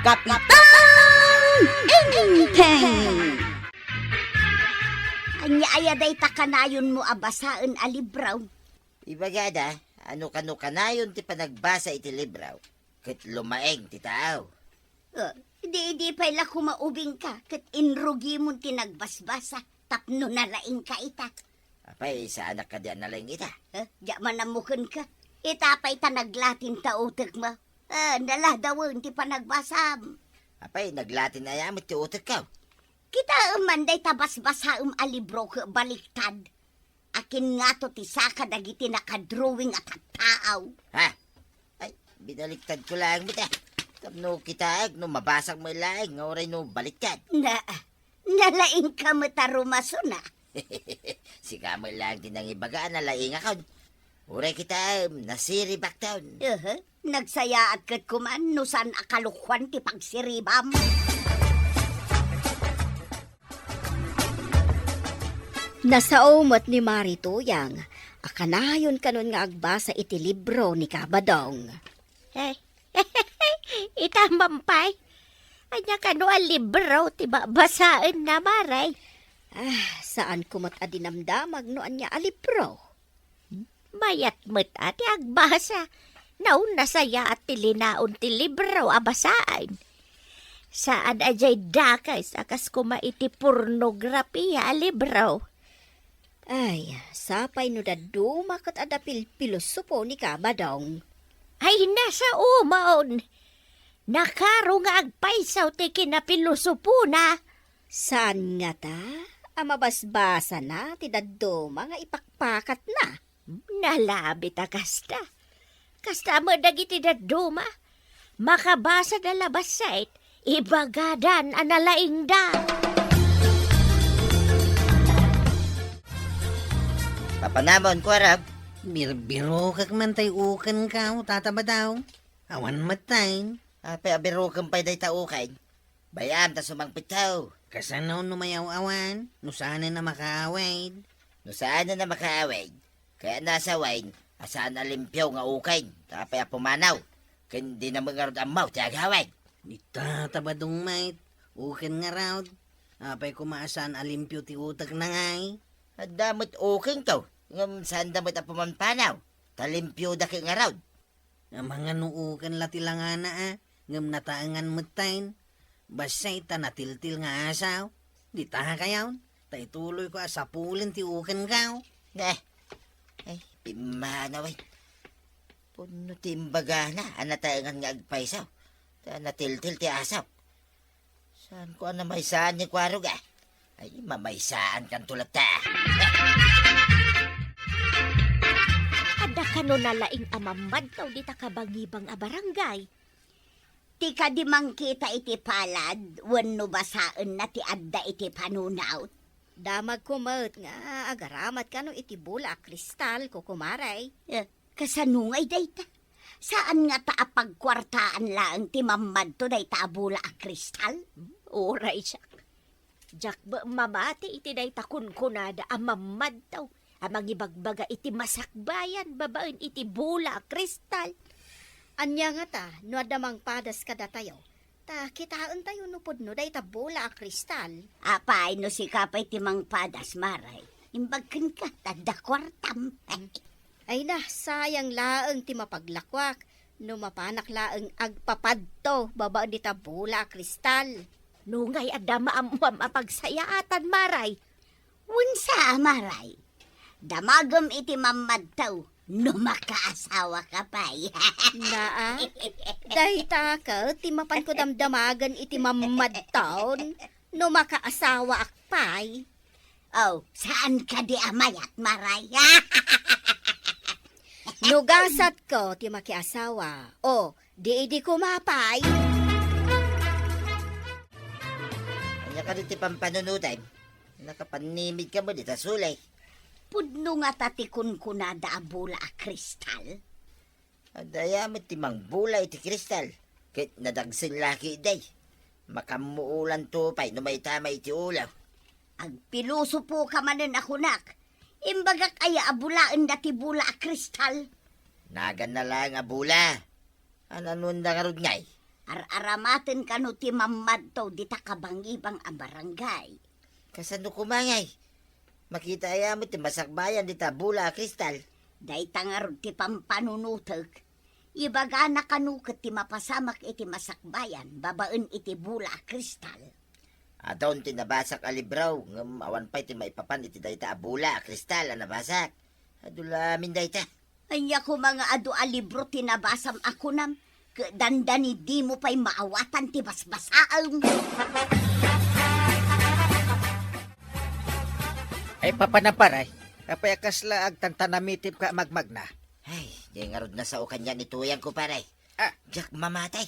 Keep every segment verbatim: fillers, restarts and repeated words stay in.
Kapitan Enteng! Ania aya dayta kanayonmo a basaen a libro? Ibagada, ano kano kanayon ti panagbasa iti libro, ket lumaing ti tao. Oh, di, di pay la kumaubingka, ket inrugimon ti nagbasbasa, tapno nalaingka ita. Apay, saanak kadi a nalaing ita? Eh, diak man ammo kenka. Ita pay ta naglatin ta utekmo. Ah, naladawen ti panagbasam. Apay, naglatin aya met ti utekko? Kitaem man dayta basbasaem a libro ket baliktad. Akin ngato ti saka dagiti nakadrawing a tattaaw? Ha? Ay, binaliktadko laeng met, eh. Tapno kitaek no mabasak met laeng nga uray no baliktad. Na, nalaingka met a rumasona. Sika met laeng ti nangibaga a nalaingakon. Uray kitaem, nasiribakton. Aha, nagsayaat ket kuman no saan a kalukuan ti pagsiribam. Nasao met ni Mari Tuyang a kanayon kanon nga agbasa iti libro ni Kabadong. Eh, ita man pay. Ania kano a libro ti babasaenna, Mari? Ah, saanko met a dinamdamag no ania a libro. Mayat met a ti agbasa. Nauna sayaat ti linaon ti libro a basaen. Saan a diay dakes a kas koma iti pornografia a libro. Ay, sapay no dadduma ket adda pilpilosopo ni Kabadong. Ay, nasaomon. Nakaro nga agpayso ti kinapilosopona. Saan ngata a mabasbasana ti dadduma nga ipakpakatna? Nalabit a kasta. Kasta met dagiti dadduma. Makabasada la bassit, ibagadan a nalaingda. Papanamon, Kuarab? Birbirokek man tay ukenko, Tata Badong. Awan met tay. Apay a birokem pay dayta uken? Bay-am ta sumangpetko. Kasano no mayaw-awan? No saanen a makaawid? No saanen a makaawid, kayatna a sawen a saan a limpio nga uken, ta apay a pumanaw, ken dina met ngarud ammo ti agawid. Ni Tata Badong met, uken ngarud. Apay koma a saan a limpio ti utekna ngay? Adda met ukenko, ngem saanda met a pumanpanaw, ta limpioda ket ngarud. Amangan no uken la ti langana a, ngem nataengan metten. Bassit ta natiltil nga asaw. Dita kayaw, ta ituloyko a sapulen ti ukenko. Ne. Ay, pimmanaw, ay. Pudno ti imbagana a nataengan nga agpayso, ta natiltil ti asaw. Saanko a namaysaan ni Kuarog, a? Ay, mamaysaankanto latta. Adda kano nalaing a mammadtaw dita kabangibang a barangay? Ti kadi mangkita iti palad wenno basaenna ti adda iti panunot? Damagko met nga agaramat kano iti bola a kristal, kukumare. Eh, Kasano ngay dayta? Saan ngata a pagkuartaan laeng ti mammadto dayta a bola a kristal? Uray siak. Diak met mamati iti dayta kunkunada a mammadto a mangibagbaga iti masakbayan babaen iti bola a kristal. Ania ngata no adda mangpadas kadatayo? Ta kitaentayo no pudno dayta bola a kristal. Apay no sika pay ti mangpadas, Mare? Imbag kenka, ta adda kuartam. Ay na, sayang laeng ti mapaglakuak no mapanak laeng agpapadto babaen dita bola a kristal. No ngay adda maammoam a pagsayaatan, Mare? Wen sa, Mare? Damagem iti mammadto no makaasawaka pay. Naa, dayta ket ti mapanko damdamagen iti mammadton no makaasawaak pay. Oh, saan kadi a mayat, Mare? No gasatko ti makiasawa, o, di idi koma pay. Ania kadi ti pampanunotem? Nakapanimidka met ita sulay. Pudno ngata ti kunkunada a bola a kristal? Adda aya met ti mangbola iti kristal, ket nadagsen la ketdi. Makammuolanto pay no maitama iti ulo. Agpilosopoka manen a kunak, imbagak aya a bolaenda ti bola a kristal? Naganna laeng a bola. An-anuenda ngarud ngay? Ar-aramaten kano ti mammadto dita kabangibang a barangay. Kasano koma ngay? Makita aya met ti masakbayan dita bola a kristal? Dayta ngarud ti pampanunotek. Ibagana kano ket ti mapasamak iti masakbayan babaen iti bola a kristal. Adun ti nabasak a libro, ngem awan pay ti maipapan iti dayta a bola a kristal a nabasak. Adu la amin dayta. Ania koma nga adu a libro ti nabasam a kunam, ket dandani dimo pay maawatan ti basbasaem? Ay, papanam, pare. Apay a kasla agtantanamitem ka magmagna? Ay, di ngarud nasao kanian ni tuyangko, pare. Ah. Diak mamati.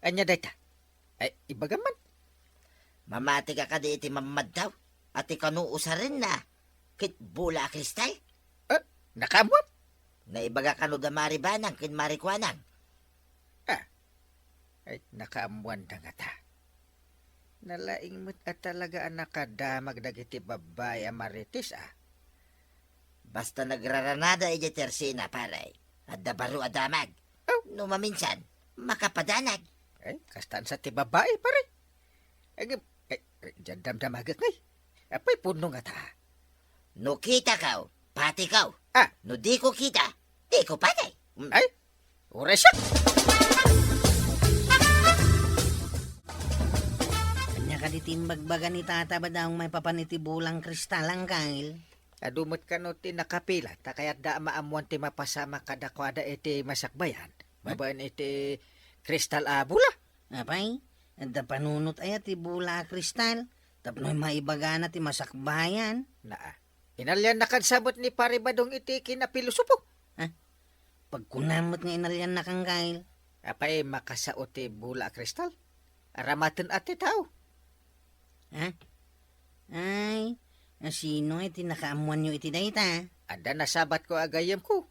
Ania dayta? Ay, ibagam man. Mamati ka kadi iti mammadto? Ati kano usarenna ket bola a kristal? Ah, nakaammoam? Naibaga kano da Mari Banang ken Mari Kuanang? Ah, ay, nakaammoanda ngata. Nalaing met a talaga a nakadamag dagiti babbai a marites, ah. Basta nagraranada idiay tersena, pare, adda baro a damag. Oh. No maminsan, makapadanag. Ay, kastan sa ti babbai, pare. Ay, ay, ay, diyan damdamagek ngay. Apay punno ngata? No kitakaw, patikaw. Ah. No diko kita, diko pati. Mm. Ay, uray siak. Ania kadi ti imbagbaga ni Tata Badong maipapan iti bola a kristal, Angkel? Adu met kano ti nakapila, ta kayatda a maammoan ti mapasamak kadakuada iti masakbayan, babaen iti kristal a bola. Apay, adda panunot aya ti bola a kristal? Tapno maibagana ti masakbayan. Naa. Inaliannakan sa met ni Pare Badong iti kinapilosopo. Ha? Pagkunam met nga inaliannakan, Angkel. Apay, makasao ti bola a kristal? Aramaten a ti tao. Ha? Ay, a sino ngay ti nakaammoanyo iti dayta? Adda nasabatko a gayyemko.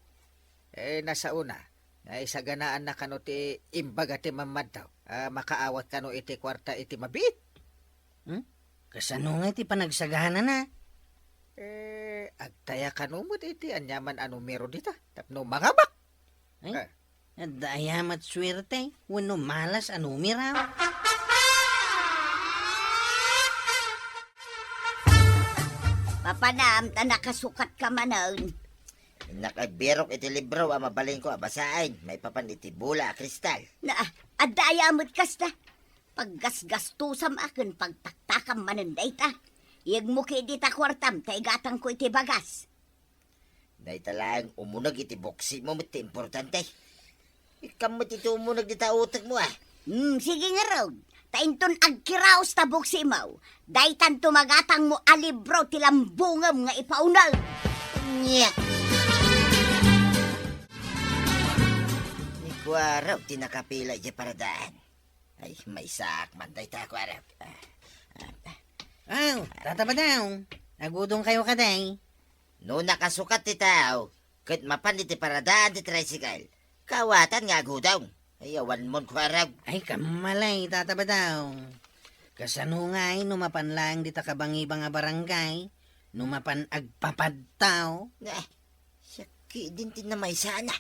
Eh, nasaona nga isaganaanna kano ti imbaga ti mammadto a makaawat kano iti kuarta iti mabiit. Hmm? Kasano ngay ti panagsaganana? Eh, agtaya kano met iti aniaman a numero dita tapno mangabak. Ay, ah. Adda aya met suerte wenno malas a numero? Papanam ta nakasukatka manen. Nakabirok iti libro a mabalinko a basaen maipapan iti bola a kristal. Na, adda aya met kasta? Paggasgastusam a ken pagtaktakam manen dayta. Iyegmo ketdi ta kuartam ta igatangko iti bagas. Dayta laeng umuneg iti buksimo met ti importante. Ikkam met iti umuneg dita utekmo, ah. Hmm, sige ngarud. Ta inton agkiraos ta buksimo, daytanto magatangmo a libro ti lambongem nga ipauneg. Nyak! Ni Kuarog ti nakapila idiay paradaan. Ay, maysaak man dayta, Kuarog. Ah, ah, ah. Aw, Tata Badong, agudongkayo kadi? No nakasukat ti tao, ket mapan iti paradaan ti tricycle, kaawatan nga agudong. Ay, awan mon kuarag. Ay, kammalay, Tata Badong. Kasano ngay no mapan laeng dita kabangibang a barangay, no mapan agpapadtaw? Eh, siak ketdin ti namaysana.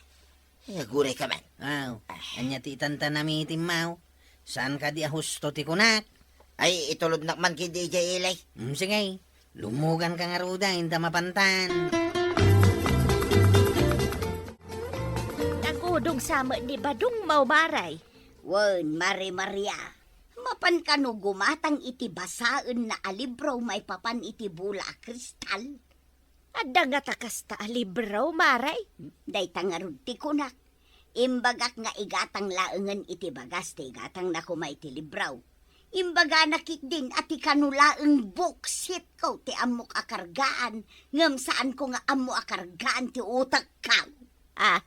Ay, aguray ka man. Aw, ah, ania ti itantanami ti immaw? Saan kadi a husto ti kunak? Ay, itulodnak man ketdi idiay ili. Mm, sige. Lumuganka ngaruden ta mapantan. Nagudong sa met ni Badong, Mao Maray. Wen, Mari Maria. Mapan kano gumatang iti basaenna a libro maipapan iti bola a kristal? Adda ngata kasta a libro, Maray? Dayta ngarud ti kunak. Imbagak nga igatang laengen iti bagas ti igatangna koma iti libro. Imbagana ketdin a ti kano laeng buksitko ti ammok a kargaan, ngem saanko nga ammo a kargaan ti utekko. Ah.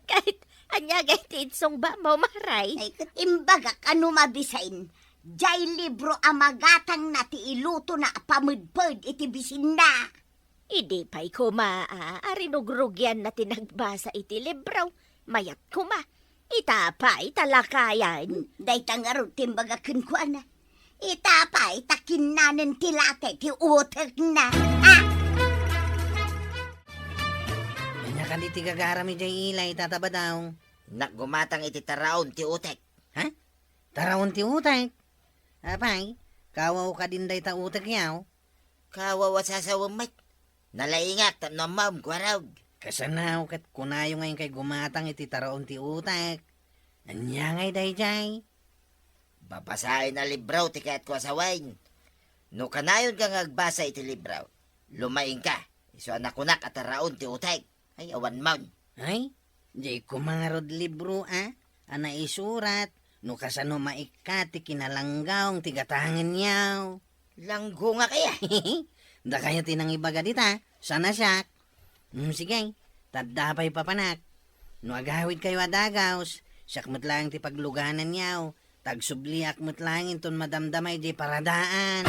Ket ania ngay ti insungbatmo, Maray? Ay, ket imbagak a no mabisin, diay libro a magatangna ti ilutona a pamedped iti bisinna. Idi pay koma a, a rinugrugianna ti nagbasa iti libro, mayat koma. Ita pay ta lakayan. Hmm, dayta ngarud ti imbagak kenkuana. Ita pay ta kinnanen ti late ti utekna. Ah! Ania kadi ti gagaram idiay ili, Tata Badong? Innak gumatang iti taraon ti utek. Ha? Taraon ti utek? Apay, kawaw kadin dayta utekyo? Kawaw a sasawem met. Nalaingak tapno ammom, Kuarog. Kasano ket kunayo nga inkay gumatang iti taraon ti utek? Ania ngay daydiay? Babasaen a libro ti kayatko a sawen. No kanayonka nga agbasa iti libro, lumaingka, isu a nakunak a taraon ti utek. Ay, awan man. Ay, diay koma ngarud libro a, a naisurat no kasano maikkat ti kinalanggaw ti gatangenyo. Langgongak aya. Dakayo ti nangibaga dita, saan a siak. Hmm, sige, ta adda pay papanak. No agawidkayo a dagaus, siak met laeng ti paglugananyo. Ta agsubliak met laeng inton madamdama idiay paradaan.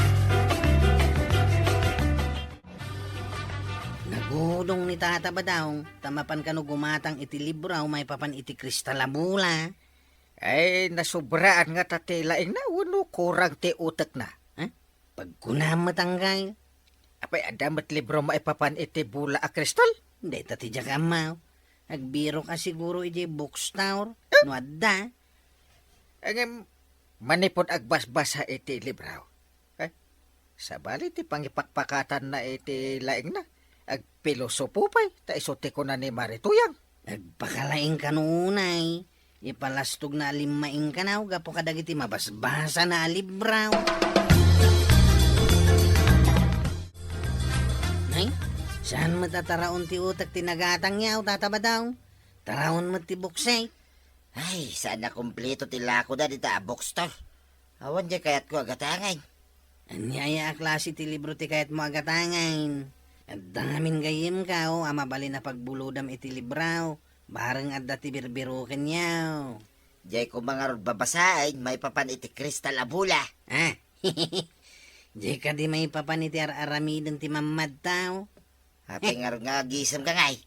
Nagudong ni Tata Badong, ta mapan kano gumatang iti libro maipapan iti kristal a bola. Ay, nasubraan ngata ti laingna wenno kurang ti utekna? Eh? Pagkunam met, Anggail. Apay, adda met libro maipapan iti bola a kristal? Dayta ti diak ammo. Agbirok a siguro idiay bookstore, no adda. Ngem, manipud agbasbasa iti libro, eh, sabali ti pangipakpakatanna iti laingna, agpilosopo pay, ta isu ti kuna ni Mari Tuyang. Agpakalaing kano unay, ipalastogna a limmaing kano gapu kadagiti mabasbasana a libro. Nay, saan met a taraon ti utek ti nagatangyo, Tata Badong? Taraon met ti book set. Ay, saan a kumpleto ti lakoda dita a bookstore. Awan diay kayatko a gatangen. Ania aya a klase ti libro ti kayatmo a gatangen? Adda ngamin gayyemko a mabalin a pagbulodam iti libro, bareng adda ti birbirokenyo. Diay koma ngarud babasaen maipapan iti kristal a bola. Ah, diay kadi maipapan iti ar-aramiden ti mammadto? Apay ngarud nga agisemka ngay?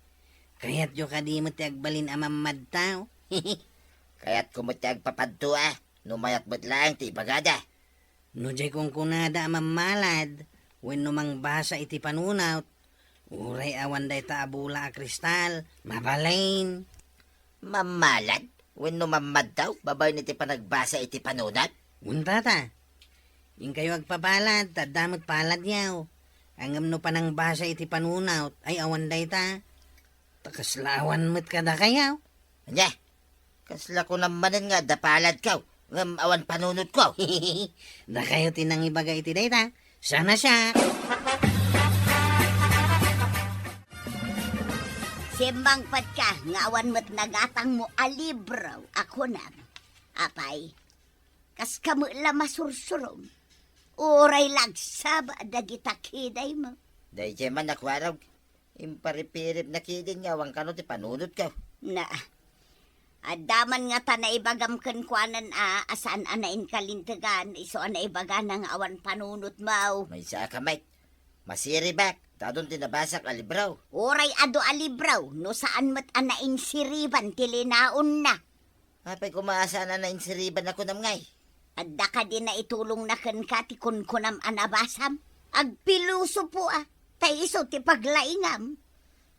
Kayatyo kadi met ti agbalin a mammadto? Kayatko met ti agpapadto a, no mayat met laeng ti ibagada. No diay kunkunada a mammalad, wenno mangbasa iti panunot, uray awan dayta a bola a kristal, mabalin. Mammalad wenno mammadto babaen iti panagbasa iti panunot? Wen, Tata. Inkayo agpapalad, ta adda met paladyo. Ngem no panangbasa iti panunot, ay awan dayta. Ta kasla awan met kadakayo. Ania? Kasla kunam manen nga adda paladko, ngem awan panunotko. Dakayo ti nangibaga iti dayta. Saan a siak. Simmangpetka nga awan met nagatangmo a libro a kunam. Apay, kaska met la masursurom. Uray la agsaba dagita kidaymo. Daydiay man a Kuarog. Imparipiripna ketdin nga awan kano ti panunotko. Na, adda man ngata naibagam kenkuana a, a saan a nainkalintegan, isu a naibagana nga awan panunotmo. Maysa a kamet. Masiribak, ta adun ti nabasak a libro. Uray adu a libro, no saan met a nainsiriban ti linaonna. Apay koma a saan a nainsiriban a kunam ngay? Adda kadi naitulongna kenka ti kunkunam a nabasam? Agpilosopo a, ta isu ti paglaingam.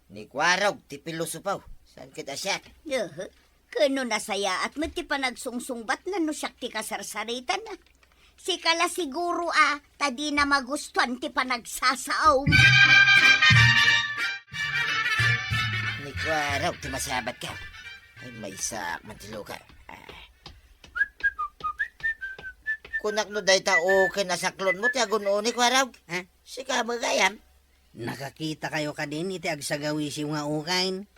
Ni Kuarog ti pilosopo, saan ket a siak? Ehe, ken no nasayaat met ti panagsungsungbatna no siak ti kasarsaritana. Sika la siguro a, ta dina magustuan ti panagsasaom. Ni Kuarog ti masabatko. Ay, maysaak man ti luka. Ah. Kunak no dayta uken a saklonmo ti agun-o ni Kuarog? Ha? Sika met gayam? Nakakitakayo kadin iti agsagawisiw nga uken?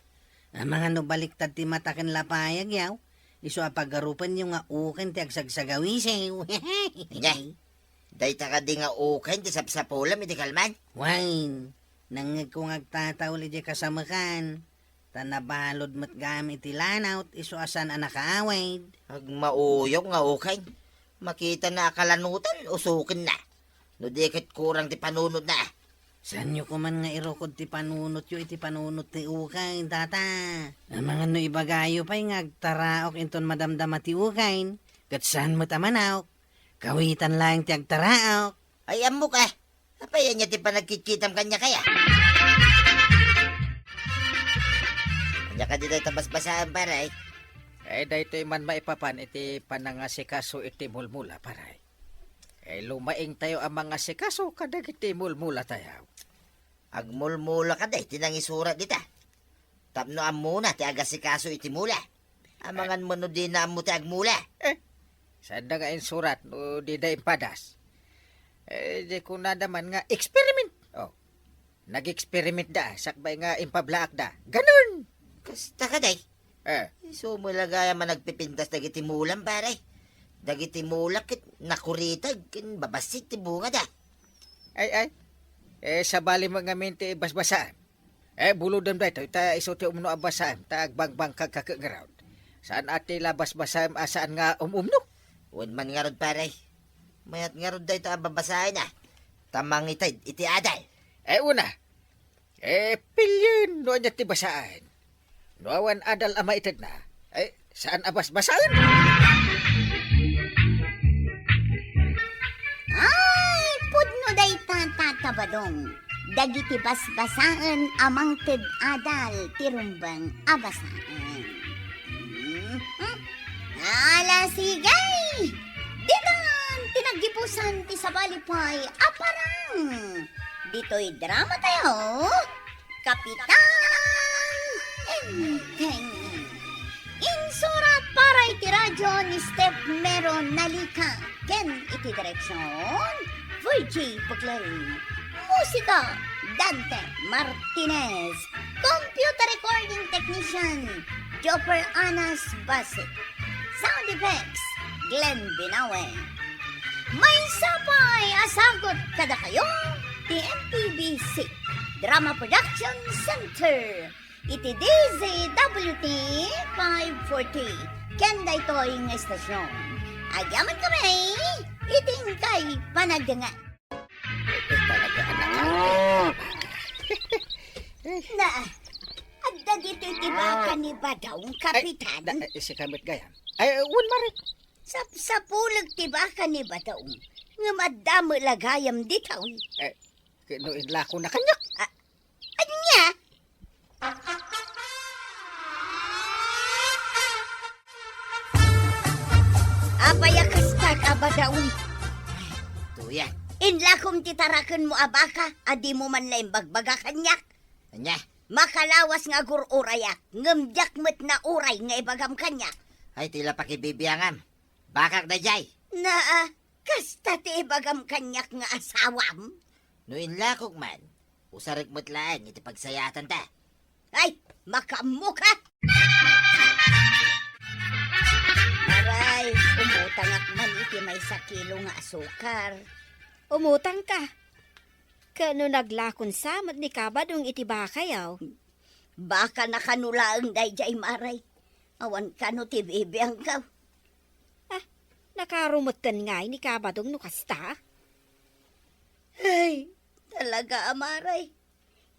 Amangan no baliktad ti mata ken lapayagyo, isu a pagarupenyo nga uken ti agsagsagawisiw. Nya, dayta kadi nga uken ti sapsapulam iti kalman? Wen, nangngegko nga agtataul idiay kasamekan. Ta nabalud met gayam iti lanawt, isu a saan a nakaawid. Agmauyong nga uken. Makitana a kalanutan, usukenna. No di ket kurang ti panunotna. Saanyo koman nga irukod ti panunotyo iti panunot ti uken, Tata. Amangan no ibagayo pay nga agtaraok inton madamdama ti uken, ket saan met a manaok. Kawitan laeng ti agtaraok. Ay, ammok a. Apay, ania ti panagkitkitam kaniak aya? Ania kadi dayta basbasaem, pare? Eh, daytoy man maipapan iti panangasikaso iti mulmula, pare. Eh, lumaingtayo a mangasikaso kadagiti mulmulatayo. Agmulmula kadi ti nangisurat dita. Tapno ammona ti agasikaso iti mula. Amangan man no dina ammo ti agmula. Eh, saanda nga insurat no dida impadas. Eh, di kunada man nga experiment. Oh. Nag-experiment da, sakbay nga impablaak da. Ganun! Kasta ka, day. Eh. Isu mo lagaya man nagpipintas dagiti mulam, pare. Dagiti mula ket nakuritag, ken babassit ti bunga da. Ay, ay. Eh, sabali mo ngamin ti basbasaan. Eh, bulodem daytoy, ta isu ti umno a basaem, ta agbangbangkag ka ket ngarud. Saan a ti la basbasaem a saan nga um-umno? Wen man ngarud, pare. Mayat ngarud dayta a babasaen, a. Ta mangited iti adal. Eh, una. Eh, pilien no ania ti basaen. No awan adal a maitedna. Eh, saan a basbasaen? Ay, pudno dayta, Tata Badong. Dagiti basbasaen a mangted adal ti rumbeng a basaen. Mhm. Ala, sige! Ditan ti naggipusan ti sabali pay a parang. Ditoy drama tayo, Kapitan Enteng. Insurat para iti radyo ni Steph Mero Nalica ken iti direksyon, Virgie Buglay. Musika, Dante Martinez. Computer recording technician, Jopper Anas Basit. Sound effects, Glenn Binawe. Maysa pay a sagut kadakayo ti M P B C Drama Production Center iti D Z W T five forty ken daytoy nga estasyon. Agyaman kami iti inkay panagdengngeg. Ito talaga, anak. Na, adda ditoy ti baka ni Badong, Kapitan. Ay, da, eh, si Kamit Gayam. Ay, eh, wen, Mare. Sapsapulek ti baka ni Badong. Ngem adda met la gayam ditoy. Eh, no inlako na kaniak. Ah, ania? Apay a kasta, Kabadaong? Tuya. Inlakom ti tarakenmo a baka a dimo man la imbagbaga kaniak. Ania? Makalawas nga agur-urayak, ngem diak met nauray nga ibagam kaniak. Ay, ti la pakibibiangam. Bakak daydiay. Naa, kasta ti ibagam kaniak nga asawam? No inlakok man, usarek met laeng iti pagsayaatanna. Ay, makaammoka! Aray, umutangak man iti maysa kilo nga asukar. Umutangka. Ket no naglakon sa met ni Kabadong iti bakayo? Baka nakano laeng daydiay, Mare. Awan kano ti bibiangko. Ah, nakarumetten ngay ni Kabadong no kasta? Ay, talaga, Mare.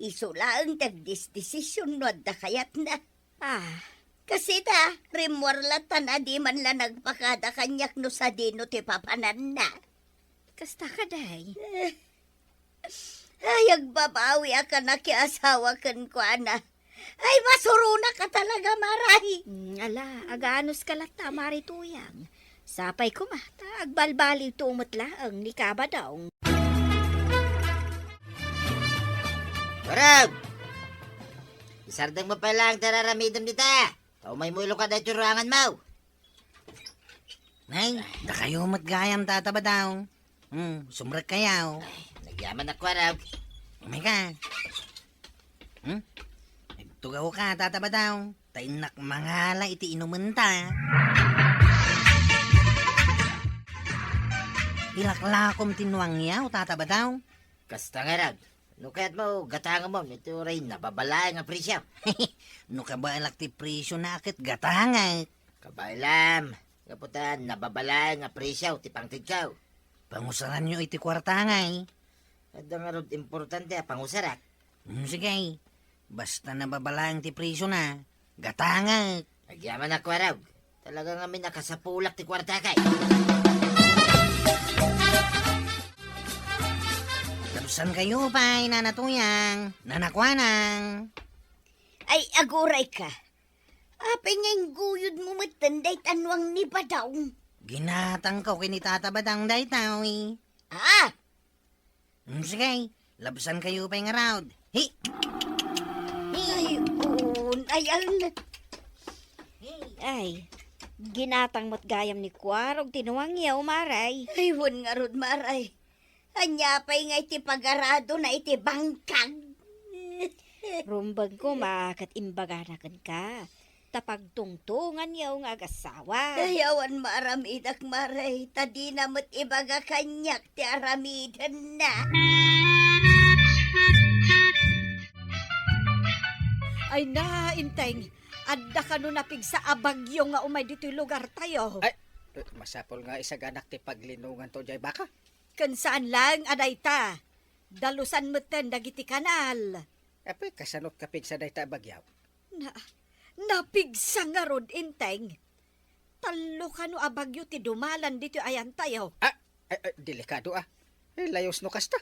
Isu laeng ti agdesdesisyon no adda kayatna. Ah. Kasita, rimmuar latta a di man la nagpakada kaniak no sadino ti papananna. Kasta kadi? Ay, agbabawi a kanakiasawa kenkuana. Ay, masuronak a talaga, Mare. Mm, ala, aganuska latta, Mare Tuyang. Sapay koma, ta agbalbaliwto met laeng ni Kabadong. Warag! Isardengmo pay laeng ti ar-aramidem dita. Ta umaymo ilukat daytoy ruanganmo. Nay, dakayo met gayam, Tata Badong. Hmm, sumrekkayo. Ay, nagyaman a kuarog. Umayka. Hmm? Agtugawka, Tata Badong. Ta innak mangala iti inumenta. Ilaklakom ti nuangyo, Tata Badong. Kasta ngarud. No kayatmo, gatangamon iti uray nababalaeng a presyo. No kabaelak ti presyona ket gatangek. Kabaelam, gapu ta nababalaeng a presyo ti pangtedko. Pangusaranyo iti kuarta ngay. Adda ngarud importante a pangusarak. Hmm, sige. Basta nababalaeng ti presyona, gatangek. Agyaman a kuarog. Talaga ngamin a kasapulak ti kuartak. Talusankayo pay, Nana Tuyang, Nana Kuanang. Ay, agurayka. Apay nga ingguyodmo metten dayta nuang ni Badong? Ginatangko ken ni Tata Badong daytoy. Ah! Mm, sige, labsankayo pay ngarud. Hi! Hi! Ay, un, ay, al-, Hi! Ay, ginatang met gayam ni Kuarog ti nuangyo, Maray. Ay, wen ngarud, Maray. Ania pay ngay ti pagaradona iti bangkag? Rumbeng koma ket imbagana kenka. Ta pagtungtunganyo nga agassawa. Ay, awan maaramidak, Maray, ta dina met ibaga kaniak ti aramidenna. Ay na, Inteng, adda kano napigsa a bagyo nga umay ditoy lugartayo? Ay, masapul nga isaganak ti paglinonganto diay baka. Ken saan laeng a dayta, dalusan metten dagiti kanal. Apay, kasano ti kapigsa dayta a bagyo? Na, napigsa ngarud, Inteng. Tallo kano a bagyo ti dumalan ditoy ayantayo. Ah, eh, eh, delikado, ah. Eh, layos no kasta.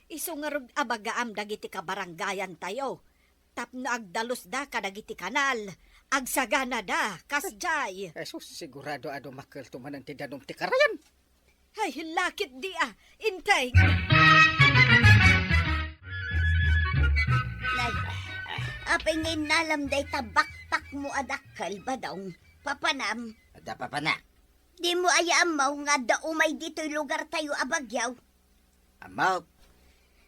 Isu ngarud abagaam dagiti kabarangayantayo. Tapno agdalusda kadagiti kanal, agsaganada, kasdiay. Eh, sus, sigurado a dumakelto manen ti danum ti karayan. Ay, lakit di, ah, Inteng. Nay, apay nga innalam dayta bakpakmo a dakkel, Badong? Papanam? Adda papanak. Dimo aya ammo nga adda umay ditoy lugartayo a bagyo? Ammo.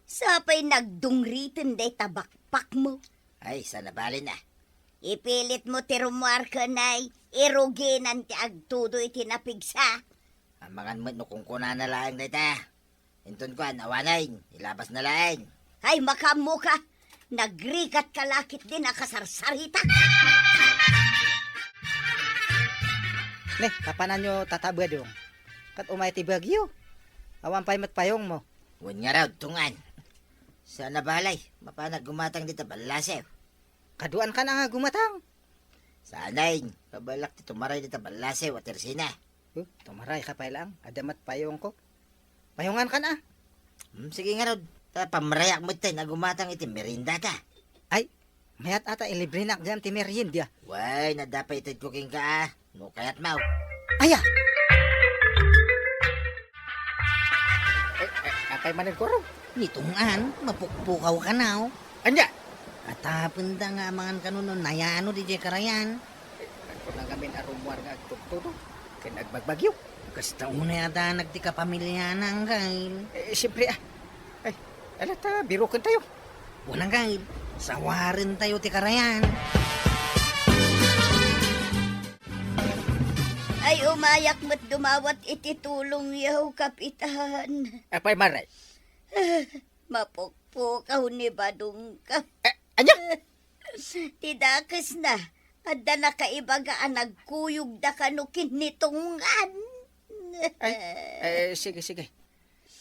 Sapay nagdungriten dayta bakpakmo. Ay, saan a bali na. Ipilitmo ti rummuar ken ay, iruginan ti agtudo iti napigsa. Amangan met no kunkunana laeng dayta. Inton kuan, awanen, ilabasna laeng. Ay, makaammoka! Nagrigatka la ketdin a kasarsarita! Ne, kapananyo, Tata Badong. Ket umay ti bagyo. Awan pay met payongmo. Wen ngarud, Tunggan. Saan a bali, mapanak gumatang dita ballasew. Kaduan kan a nga gumatang. Saanen, kabalak ti tumaray dita ballasew a tersina. Huh, tumaray ka pay laeng, adda met payongko. Payongan kan a. Hmm, sige ngarud, ta pamrayak metten a gumatang iti meriendata. Ay, mayat ata ilibrenak gayam ti merienda. Wen, adda pay itedko kenka a. No kayatmo. Aya! Eh, eh, apay manen, Kuarog? Ni Tunggan, mapukpukaw kano. Ania? Atapenda nga amangan kano no nayanod idiay karayan. Eh, agko na ngamin a rummuar nga agtudtudo ken agbagbagyo. Kasta unay a danag ti kapamiliana, anggail. Eh, siempre, ah. Ay, ala ta, birokentayo. Wen, anggail, sawarentayo ti karayan. Ay, umayak met dumawat iti tulongyo, Kapitan. Apay, Maray? Mapukpukaw ni Badongko. Eh, ania? Ti dakesna, adda nakaibaga a nagkuyogda kano ken ni Tunggan. Ay, eh, sige, sige.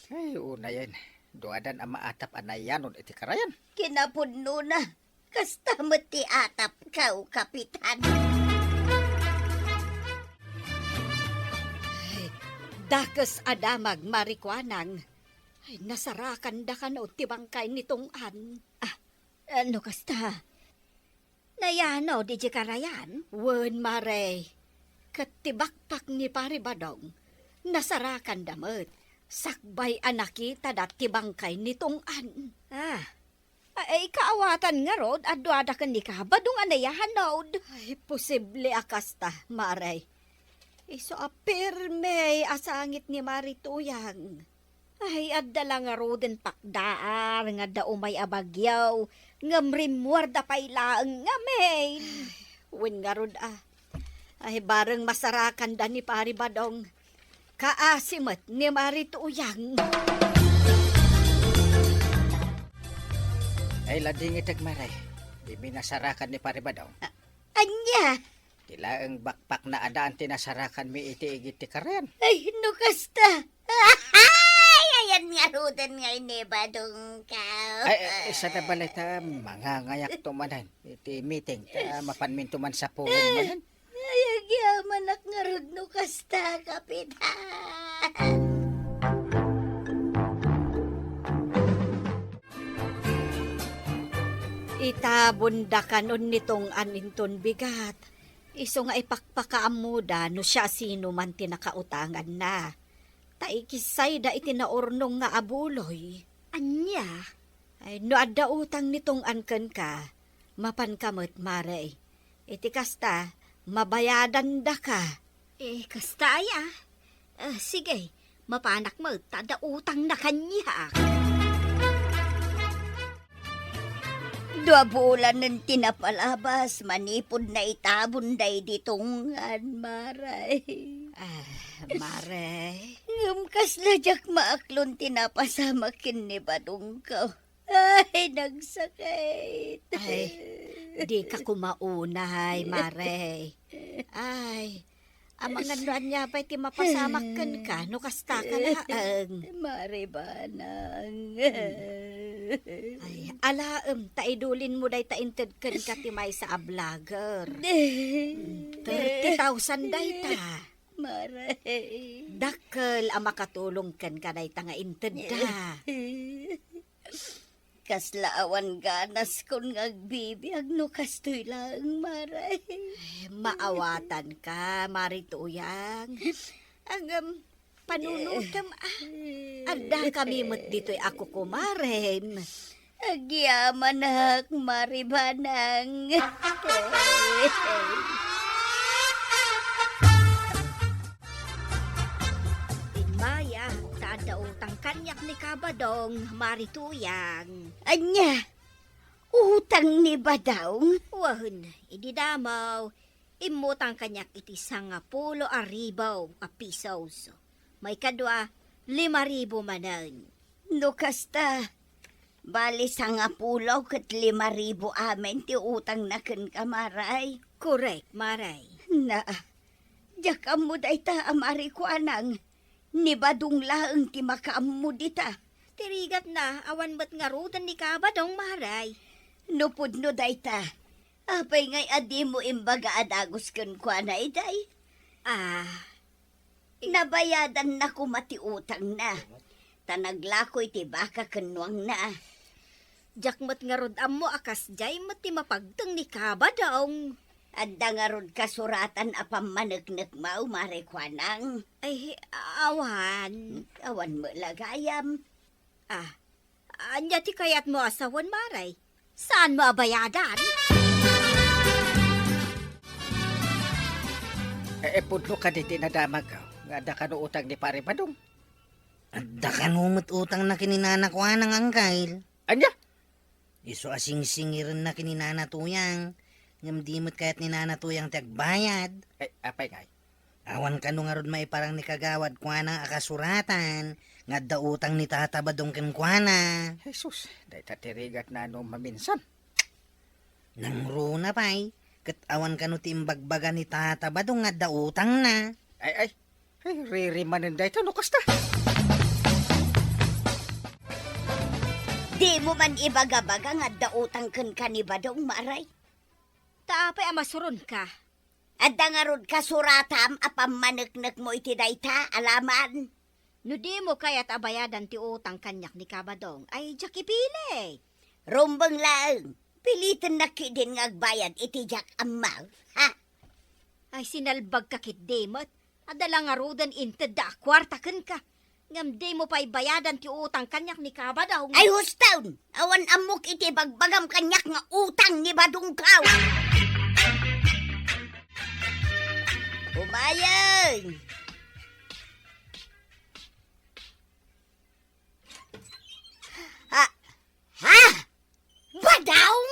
Ay, unayen, duadan a maatap a nayanod iti karayan. Kinapudnona, kasta met ti atapko, Kapitan. Ay, dakes a damag, Mari Kuanang. Ay, nasarakanda kano ti bangkay ni Tunggan. Ah, no kasta, nayanod idiay karayan? Wen, Mare. Ket ti bakpak ni Pari Badong, nasarakanda met. Sakbay a nakitada ti bangkay ni Tunggan. Ah, Ay, kaawatan ngarud, adda ken ni Kabadong a nayanod. Ay, posible a kasta, Mare. Isu a pirme a sangit ni Mari Tuyang. Ay, adda la ngaruden pakdaan nga adda umay a bagyo, ngem rimmuarda pay laeng ngamin. Wen ngarud a. Ay, bareng masarakanda ni Pari Badong. Kaasi met ni Mari Tuyang. Ay, ladingitek, Mare. Dimi nasarakan ni Pari Badong. A-, ania? Ti laeng bakpakna a daan ti nasarakanmi iti igid ti karen. Ay, no kasta. Ay, ayan ngaruden nga inibadongko. Ay, ay, sa nabalita, mangangayakto manen iti meeting, ta mapanminto man sapulong manen. Ay, agyamanak ngarud no kasta, Kapitan. Itabonda kanon ni Tunggan inton bigat. Isu nga ipakpakaammoda no siasinoman ti nakautanganna. Ta ikissayda iti naurnong nga abuloy. Ania? Ay, no adda utang ni Tong-an kenka, mapanka met, Mare. Iti kasta, mabayadandaka. Eh, kasta aya? Ah, sige, mapanak met, ta adda utangna kaniak. Dua bulanen ti napalabas manipud naitabon daydi Tong-an, Mare. Ah, Mare. Ngem kasla diak maaklon ti napasamak ken ni Badongko. Ay, nagsakit. Ay, dika koma unay, Mare. Ay, amangan no ania pay ti mapasamak kenka, no kasta ka laeng. Mare Banang. Ay, alaem, ta idulinmo dayta inted kenka ti maysa a vlogger. Thirty thousand dayta. Mare. Dakkel a makatulong kenka dayta nga intedda. Kasla awan ganaskon nga agbibiag no kastoy laeng, Mare. Ay, maawatanka, Mare Tuyang. Ngem, panunutem, ah. Addakami met ditoy a kukumarem. Agyamanak, Mare Banang. Immay, ta adda utang kaniak ni Kabadong, Mare Tuyang. Ania? Utang ni Badong? Wen, idi damo, immutang kaniak iti sangapulo a ribu a pisos. Maikadua, lima ribu manen. No kasta, bali sangapulo ket lima ribu amin ti utangna kenka, Mare. Korek, Mare. Na, diak ammo dayta a Mare Kuanang. Ni Badong laeng ti makaammo dita. Ti rigatna, awan met ngaruden ni Kabadong, Mare. No pudno dayta, apay ngay a dimo imbaga a dagus kenkuana, iday? Ah. Nabayadanna koma ti utangna, ta naglako iti baka ken nuangna. Diak met ngarud ammo a kasdiay met ti mapagteng ni Kabadong. Adda ngarud kasuratan a pammaneknekmo, Mare Kuanang? Ay, awan. Awan met la gayam. Ah, ania ti kayatmo a sawen, Mare? Saanmo a bayadan? Eh, eh, pudno kadi ti nadamag, nga adda kano utang ni Pare Badong? Adda kano met utangna ken ni Nana Kuanang, Angkel. Ania? Isu a singsingirenna ken ni Nana Tuyang, ngem di met kayat ni Nana Tuyang ti agbayad. Ay, apay ngay? Awan kano ngarud maiparang ni Kagawad Kuanang a kasuratan nga adda utang ni Tata Badong kenkuana. Jesus, dayta ti rigatna no maminsan. Nangruna pay, ket awan kano ti imbagbaga ni Tata Badong nga adda utangna. Ay, ay, ay, ririmanen dayta no kasta. Dimo man ibagabaga nga adda utang kenka ni Badong, Mare? Ta apay a masuronka? Adda ngarud kasuratam a pammaneknekmo iti dayta, alaman? No dimo kayat a bayadan ti utang kaniak ni Kabadong, ay diak ipili. Rumbeng laeng, pilitennak ketdin nga agbayad iti diak ammo, ha? Ay, sinalbagka ketdi met. Adda la ngaruden intedda a kuarta kenka. Ngem dimo pay bayadan ti utang kaniak ni Kabadong. Ay, huston! Awan ammok iti bagbagam kaniak nga utang ni Badongko. Umayeng! Ha? Ha? Badong?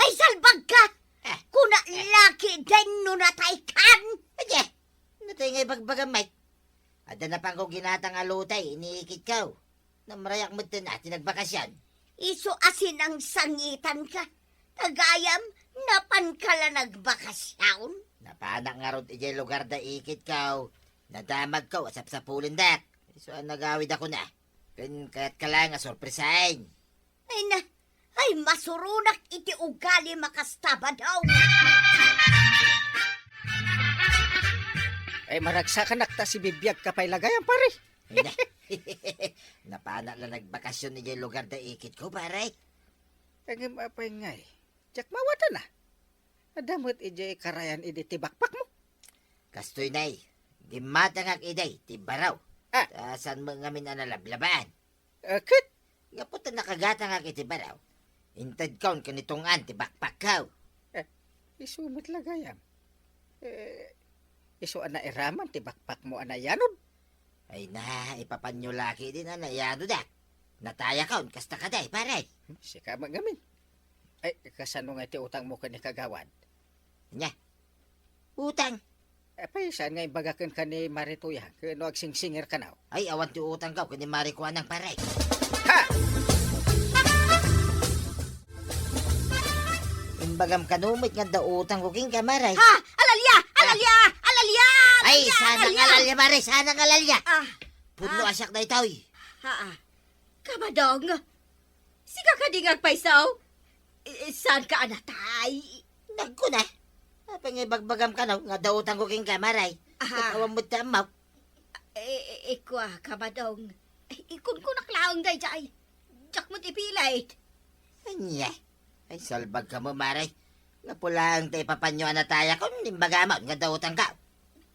Ay, salbagka! Eh, kuna eh. Laki den no nataykan? Adi, natay nga ibagbagam, Mike. Adda na pangko ginatang a lutay, iniikit ko. Namrayak met ten a ti nagbakasyon. Isu a sinangsangitan ka. Tagayam, napan ka la nagbakasyon? Napanak ngarud idiay lugar da ikit ko. Nadamag ko, asapsapulendak. Isu a nagawid ako na. Ken kayat ka lang a sorpresaen. Ay na, ay masuronak iti ugali makasta, Badong. Ay, maragsakanak ta sibibiag ka pay lagayam, pare. Ay na. Napanak la nagbakasyon idiay lugar da ikit ko, pare. Ngem apay ngay, diak mawatan a. Adda met idiay karayan idi ti bakbakmo? Kastoy, nay, gimmatangak idiay ti baro. Ah. Ta saan met ngamin a nalablabaan. Eh, ket? Gapu ta nakagatangak iti baro, intedkon ken ni Tong-an ti bakbakko. Eh, isu met la gayam. Eh, isu a nairaman ti bakbakmo a nayanod. Ay na, ipapanyo la ketdin a nayanodak. Natayakon, kasta kadi, pare. Hmm, sika met ngamin. Ay, kasano nga iti utangmo ken ni Kagawad? Ania? Utang? Apay, saan nga imbaga kenka ni Mari Tuyang ken no agsingsingirkano? Ay, awan ti utangko ken ni Mari Kuanang, pare. Ha! Imbagam kano met nga adda utangko kenka, Mari. Ha! Alalya! Alalya! Alalya! Ay, alalya! Saan nga alalya, Mari? Saan nga alalya? Ah. Pudno Ah. a siak daytoy. Ha, ah. Kabadong? Sika kadi nga agpayso? Eh, saanka a natay? Nagkuna. Apay nga ibagbagam kano nga adda utangko kenka, Mari? Aha. Ket awan met ti ammok. Eh, eh, ikua, Kabadong. Eh, ikunkunak laeng daydiay. Diak met ipilit. Ania? Ay, salbagkamo, Mari. Gapu laeng ta ipapanyo a natayakon, imbagam nga adda utangko.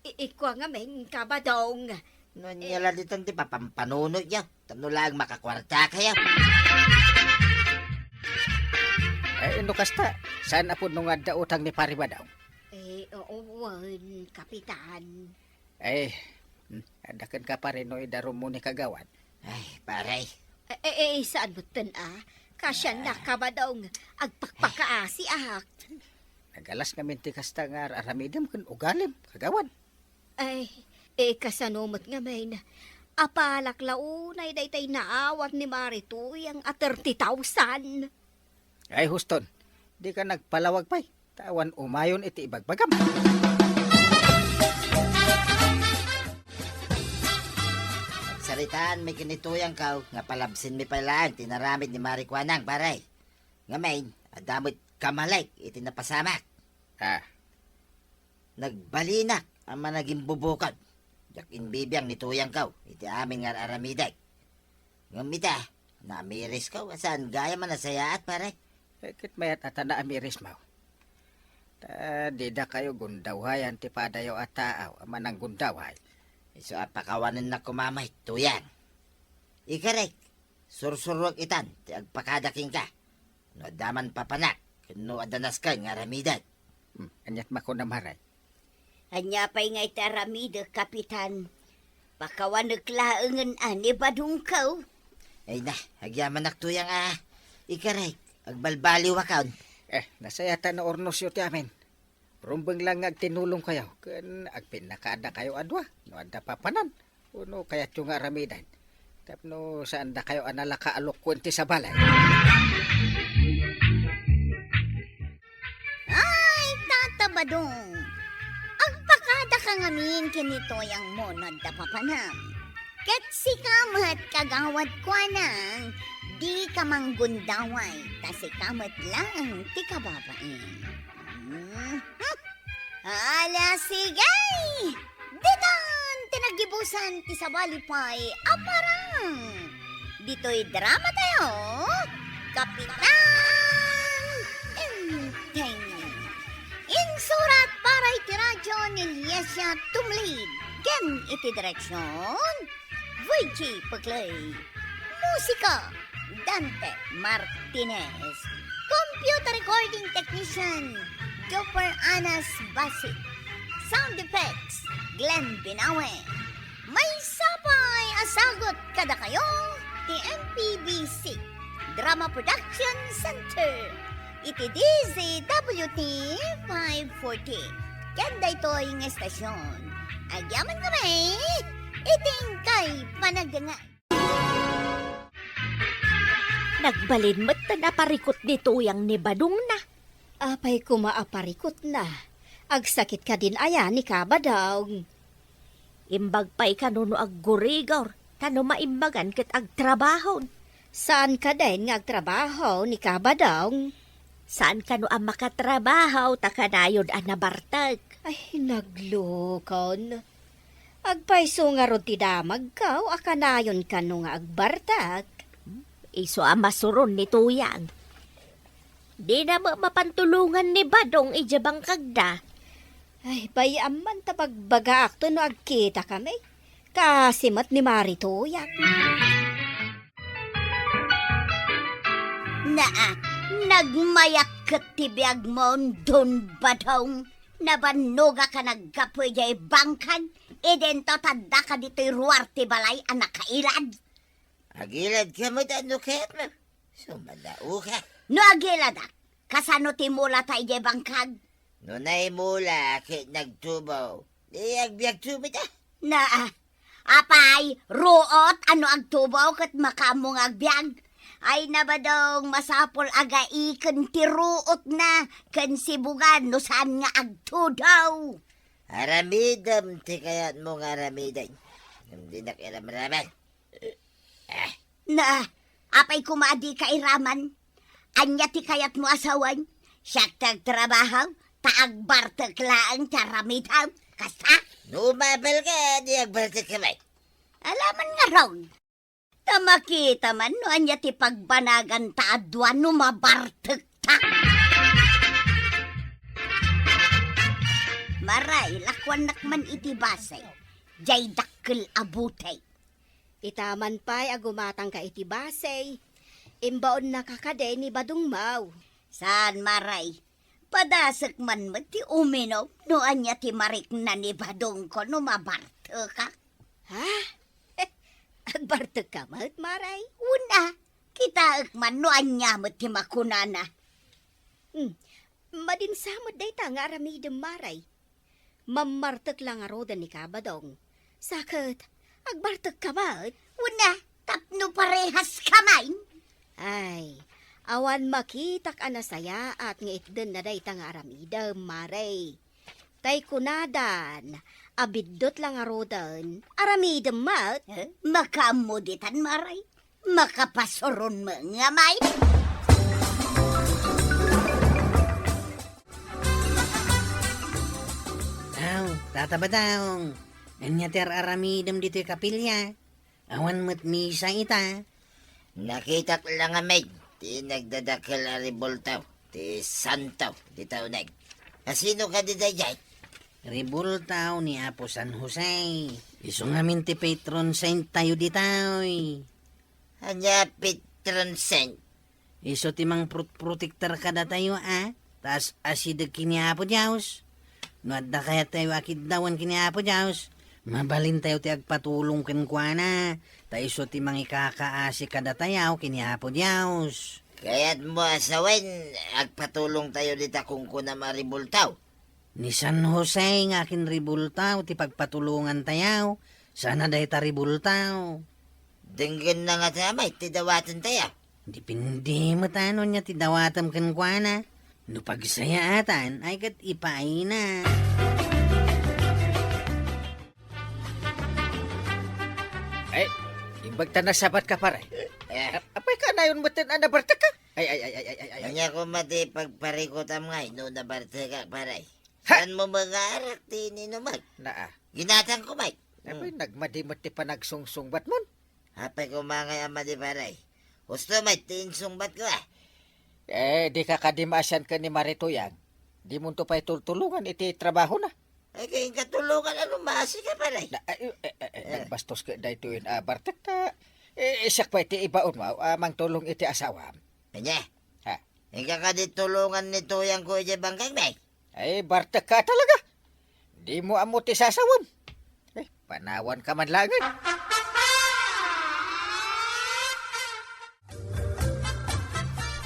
I-, ikua ngamin, Kabadong. No ania la ditan ti papampanunoyo, tapno laeng makakuartakayo. Eh, no kasta, saan a pudno nga adda utang ni Pari Badong? Eh, oo, wen, Kapitan. Eh, hmm, adda kenka, pare, no idarummo ni Kagawad. Ay, pare. Eh, eh, eh, saan metten a? Kasian na, Ah. Kabadong. Agpakpakaasiak. Nagalas ngamin ti kasta nga ar-aramidem ken ugalim, Kagawad. Ay, eh, kasano met ngamin? Apalak la unay daytay naawat ni Mari Tuyang a thirty thousand. Ay, huston, dika nagpalawag pay, ta awan umayon iti ibagbagam. Agsaritaan mi ken ni Tuyangko nga palabsinmi pay laeng ti inaramid ni Mari Kuanang, pare. Ngamin, adda met kamalek iti napasamak. Ah. Nagbalinak a managimbubukod. Diak imbibiang ni Tuyangko iti amin nga ar-aramidek. Ngem ita, naamirisko, saan gayam a nasayaat, pare? Eh, ket mayat a ta naamirismo. Ta didakayo gundawhayan ti padayo a tao a mananggundawhay. Isu a pakawanennak koma met, Tuyang. Ikarek, sursuruek itan ti agpakada kenka. No adda man papanak, ken no adda nasken nga aramidek. Hmm, aniat makunam, Mari? Ania pay nga iti aramidek, Kapitan? Pakawanek laengen a ni Badongko. Ay na, agyamanak, Tuyang, a. Ikarek, agbalbaliwakon. Eh, nasayaat a naurnosyo ti amin. Rumbeng lang nga agtinulongkayo, ken agpinnakaadakayo a dua, no adda papanan. Wenno kayatyo nga aramiden tapno saandakayo a nalaka a lukkuen ti sabali. Ay, Tata Badong! Agpakadaka ngamin ken ni Tuyangmo no adda papanam. Ket sika met, Kagawad Kuanang, dika manggundaway, ta sika met laeng ti kababain. Mhm. Ala, sige! Ditan ti naggibusan ti sabali pay a parang. Ditoy drama tayo, Kapitan Enteng. Insurat para iti radyo ni Liesia Tumlid ken iti direksyon, Virgie Peclay. Musika, Dante Martinez. Computer recording technician, Jopper Anas Basi. Sound effects, Glenn Binawe. Maysa pay a sagut kadakayo ti M P B C Drama Production Center iti D Z W T five forty. Ken daytoy nga estasyon, agyaman kami iti inkay panagdengngeg. Nagbalin metten a parikut ni Tuyang ni Badongna. Apay koma a parikutna? Agsakit kadin aya ni Kabadong? Imbag pay kano no aggurigor, ta no maimbagan ket agtrabahon. Saan kadin nga agtrabaho ni Kabadong? Saan kano a makatrabaho ta kanayon a nabartek? Ay, naglukon. Agpayso ngarud ti damagko a kanayon kano nga agbartek? Isu a masuron ni Tuyang. Dina met mapan tulongan ni Badong idiay bangkagda. Ay, bay-am man ta bagbagaakto no agkitakami. Kaasi met ni Maritoyak. Naa, nagmayat ket ti biagmon, Don Badong. Nabannogak a naggapu idiay bangkag, idinto ta addaka ditoy ruar ti balay a nakailad. Agiladka met no kayatmo. Sumadaoka. No agiladak, kasano ti mula ta idiay bangkag? No naimula ket nagtubo, di agbiagto met a. Naa, apay, ruot a no agtubo ket makaammo nga agbiag? Ay, na, Badong, masapul a gaiken ti ruotna ken sibugan no saan nga agtudo. Aramidem ti kayatmo nga aramiden. Ngem dinak iramraman. Na, apay koma a dika iraman? Ania ti kayatmo a sawen? Siak ti agtrabaho, ta agbartek laeng ti aramidem. Kasta? No umabal ka, di agbartek ka met. Alaman ngarud. Ta makita man no ania ti pagbanaganta a dua no mabartekta. Maray, lakuannak man iti basay. Diay dakkel a butey. Ita man pay a gumatangka iti basay, imbaonnaka kadi ni Badongmo. Saan, Maray. Padasek man met ti uminum no ania ti marikna ni Badongko no mabartekak. Ha? Agbartekka met, Maray? Wen a, kitaek man no ania met ti makunana. Hmm, madinsa met dayta nga aramidem, Maray. Mammartek la ngaruden ni Badong. Sa ket, agbartekka met? Wen a, tapno parehaska man. Ay, awan makitak a nasayaat nga itdenna dayta nga aramidem, Maray. Tay kunadan, a biddut la ngaruden, aramidem met. Eh, makaammo ditan, Maray. Makapasuron met nga may. Aw, Tata Badong, ania ti ar-aramidem ditoy kapilya? Awan met misa ita. Nakitak la ngamin ti nagdadakkel a ribultaw, ti santo, ditoy uneg. Asino kadi daydiay? Ribultaw ni Apo San Jose. Isu ngamin ti patron saint tayo ditoy. Ania patron saint? Isu ti mangprot-protektar kadatayo a, ta as-asideg ken ni Apo Dios. No adda kayatyo a kiddawan ken ni Apo Dios, mabalintayo ti agpatulong kenkuana, ta isu ti mangikakaasi kadatayo ken ni Apo Dios. Kayatmo a sawen, agpatulongtayo dita kunkunam a ribultaw? Ni San Jose nga akinribultaw ti pagpatulongantayo, sana dayta ribultaw. Denggenna ngata met ti dawatentayo. Depende met no ania ti dawatem kenkuana. No pagsayaatan, ay ket ipaayna. Ay, imbag ta nasabatka, pare. Eh. Ap-, apay kanayon metten a nabartekka? Ay, ay, ay, ay, ay, ay, ay. Ania koma ti pagparikutam ngay no nabartekak, pare? Ha? Saanmo nga arak ti ininumak? Naa. Ginatangko met. Apay, hmm, nagmadi met ti panagsungsungbatmon. Apay koma ngay a madi, pare? Husto met ti insungbatko, a. Eh, dika kadi maasian ken ni Mari Tuyang? Dimonto pay tultulongan iti trabahona? Ay, kay inka tulongan a no maasika, pare. Na, ay, eh, eh, eh, eh, nagbastos ket daytoy a bartekka. Eh, siak pay ti ibaonmo a mangtulong iti asawam. Ania? Ha? Inka kadi tulongan ni Tuyangko idiay bangkagmi? Ay, bartekka talaga. Dimo ammo ti sasawem. Eh, panawanka man laengen.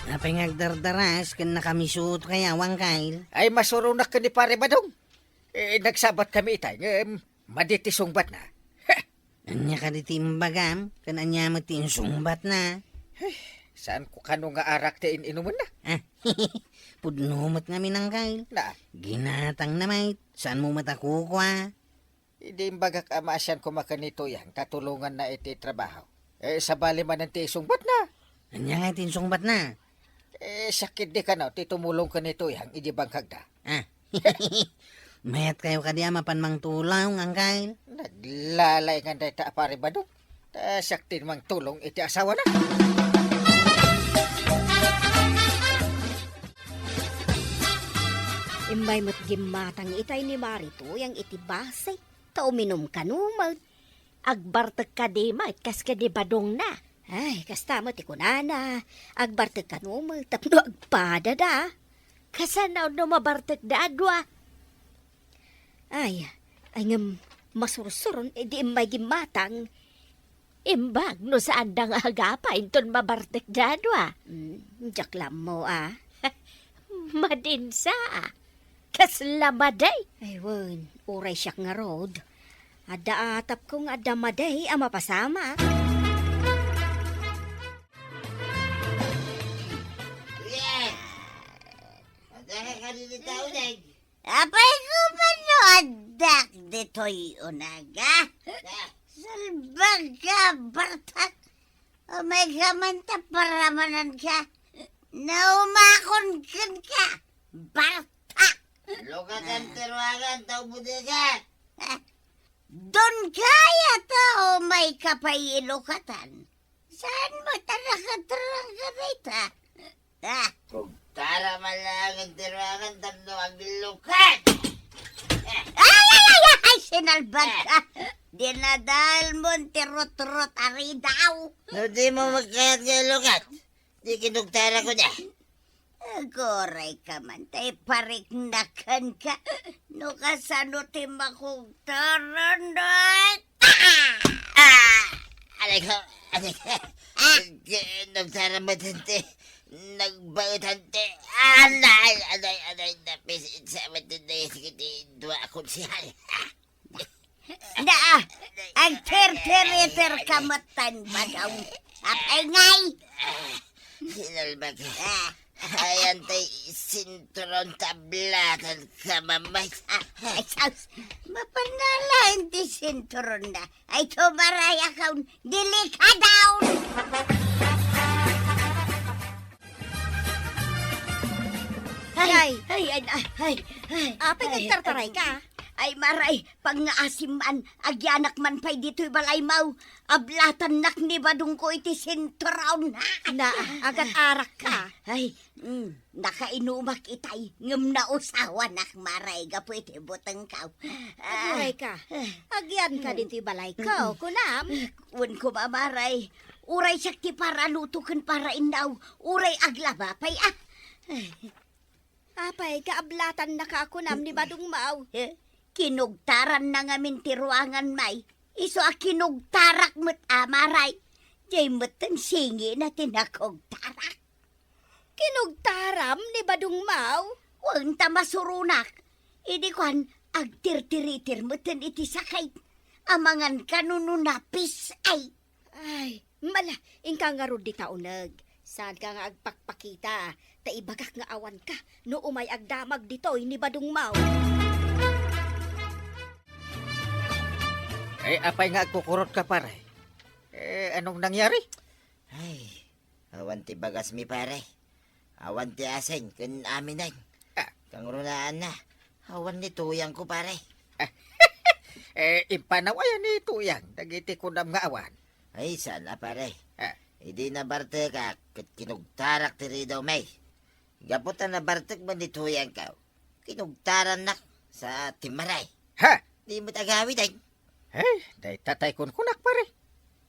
Apay nga agdardaras ken nakamisuot kaya, Wangkal? Ay, masuronak ken ni Pare Badong. Eh, nagsabat kami itay, ngem madi ti sungbatna. Heh! Ania kadi ti imbagam? Ken ania met ti insungbatna? Heh, saanko kano nga arak ti in-inumenna? Ah, pudno met ngamin, Angkel. Na? Ginatangna met, saanmo met a kukua? Idi imbagak a maasian koma ken ni Tuyang ta tulonganna iti trabaho. Eh, sabali manen ti isungbatna. Ania nga ti insungbatna? Eh, sakit di kano ti tumulong ken ni Tuyang idi bangkagda. Ah. Mayat kayo kadi a mapan mangtulong, Angkel? Naglalaingan dayta a Pare Badong. Ta siak ti mangtulong iti asawana. Immay met gimmatang itay ni Mari Tuyang iti basi, ta uminum kano met. Agbartek kadi met kas ken ni Badongna. Ay, kasta met ti kunana. Agbartek kano met tapno agpadada. Kasano no mabartekda a dua? Ay, ay ngem masursuron idi immay gimmatang. Imbag no saanda nga agapa inton mabartekda a dua. Mm, diak la ammo a. Madinsa a. Kasla madi? Ay, wen, uray siak ngarud. Adda atapko nga adda madi a mapasamak. Yes! Adda ka kadi ni Tauneg? Apay ko man no addak ditoy uneg, a? Ah. Salbag ka, bartak. Umay ka man ta paramanan ka. Naumakon ken ka, bartak. Lukatan ti ruangan, tao bodega. Ah. Don kaya ta umay ka pay ilukatan. Saan mo ta nakatrangga dayta? Ah. Kugtara man laeng ti ruangan tapno aglukat. Ay, ay, ay, ay, sinalbag ka. Dinadal mo ti rutrut a ridaw. No di mo magkayat nga ilukat, di kinugtara ko na. Aguray ka man, tay pariknakan ka. No kasano ti makugtaran, ay? Ah! Aray ko, aray ko. Ah! Nagsaramatan ti, nagbaetan ti, anay, anay, anay, napisit sa matinday, sige, ti, dua akong sihal. Na, agterteriter ka met tan, Badong. Apay ngay? Sinalbag. Ah. Ayan tay sinturon tablatan ka, mamay. Ah, ay, sus. Mapanalain ti sinturon na. Ay, tumaray akon. Delikadaon. Ay, ay, ay, ay, ay, ay. Apay, ay, nagtartaray ka? Ay, maray, pangngaasim man, agyanak man pay ditoy balaymo. Ablatannak ni Badongko iti sinturon. Na, agat-arak ka. Ay, mm, nakainumak itay, ngem nausawanak, maray, gapu iti butengko. Ah. Aguray ka. Agyan ka ditoy balayko, kunam? Wen koma, maray. Uray siak ti paraluto ken parainnaw, uray aglaba pay, ah. Apay, kaablatan na ka kunam ni Badongmo? Eh, kinugtaran na ngamin ti ruangan, may. Isu a kinugtarak met a, maray. Jay metten singina ti nakugtarak. Kinugtaram ni Badongmo? Wen ta masuronak. Idi kuan, agtirtiritir metten iti sakit. Amangan kano no napis, ay. Ay, mala, inka ngarud dita uneg. Saanka nga agpakpakita, ta ibagak nga awanka no umay agdamag ditoy ni Badongmo. Eh, apay nga agkukurotka, pare? Eh, anong nangyari? Ay, awan ti bagasmi, pare. Awan ti asin ken aminen. Ah. Kangrunaanna, awan ni Tuyangko, pare. Eh, impanaw aya ni Tuyang dagiti kunam nga awan? Ay, saan a, pare. Ah. Idi nabartekak ket kinugtarak ti ridawmi. Gapu ta nabartek man ni Tuyangko, kinugtarannak sa timmaray. Ha? Di met agawiden. Eh, dayta tay kunkunak, pare.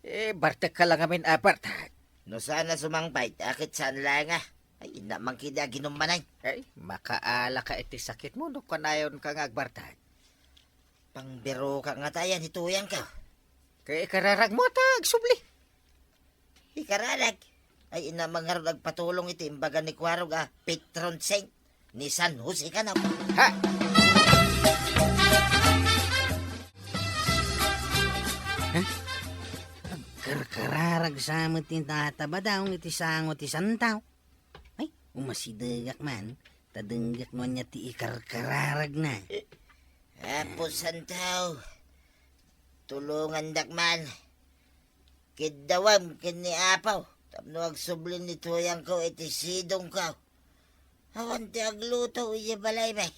Eh, bartekka la ngamin a bartek. No saan a sumangpet, a ket saan laeng a. Ay, inna man kidi aginum manen. Eh, makaalaka iti sakitmo no kanayonka nga agbartek. Pangbiroka ngata aya ni Tuyangko. Kay ikararagmo ta agsubli. Ikararag. Ay, inna man ngarud agpatulong iti imbaga ni Kuarog a patron saint ni San Jose kano. Ha? Ha? Agkarkararag sa met ti Tata Badong iti sango ti santo. Ay, umasidegak man, ta denggak no ania ti ikarkararagna. Apo Santo, tulongandak man. Kiddawem ken ni Apo tapno agsubli ni Tuyangko iti sidongko. Awan ti agluto idiay balaymi.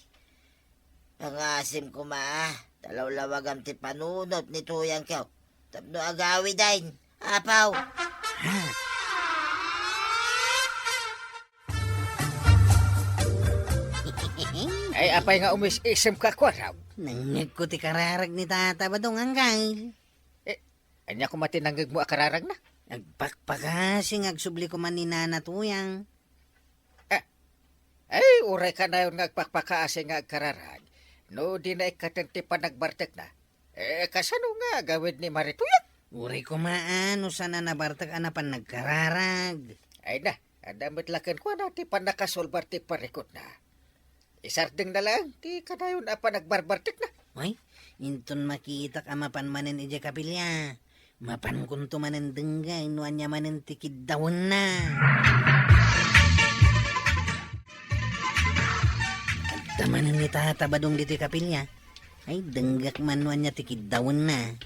Pangasim koma, ta lawlawagam ti panunot ni Tuyangko tapno agawiden, Apo. Ay, apay nga umis-isemka, Kuarog? Nangngegko ti kararag ni Tata Badong, Anggail. Eh, ania koma ti nangngegmo a kararagna? Agpakpakasi nga agsubli koma ni Nana Tuyang. Eh, ay, uray kanayon nga agpakpakasi nga agkararag no di na ikkaten ti panagbartekna. Eh, kasano nga agawid ni Mari Tuyang? Uray koma a no saan a nabartek a napan nagkararag. Ay na, adda met la kenkuana ti pannakasolbar ti parikutna. Isardengna laeng ti kanayon a panagbarbartekna. Ay, inton makitak a mapan manen idiay kapilya, mapankonto manen denggay no ania manen ti kiddawenna. Adda manen ni Tata Badong ditoy kapilya. Ay, denggak man no ania ti kiddawenna.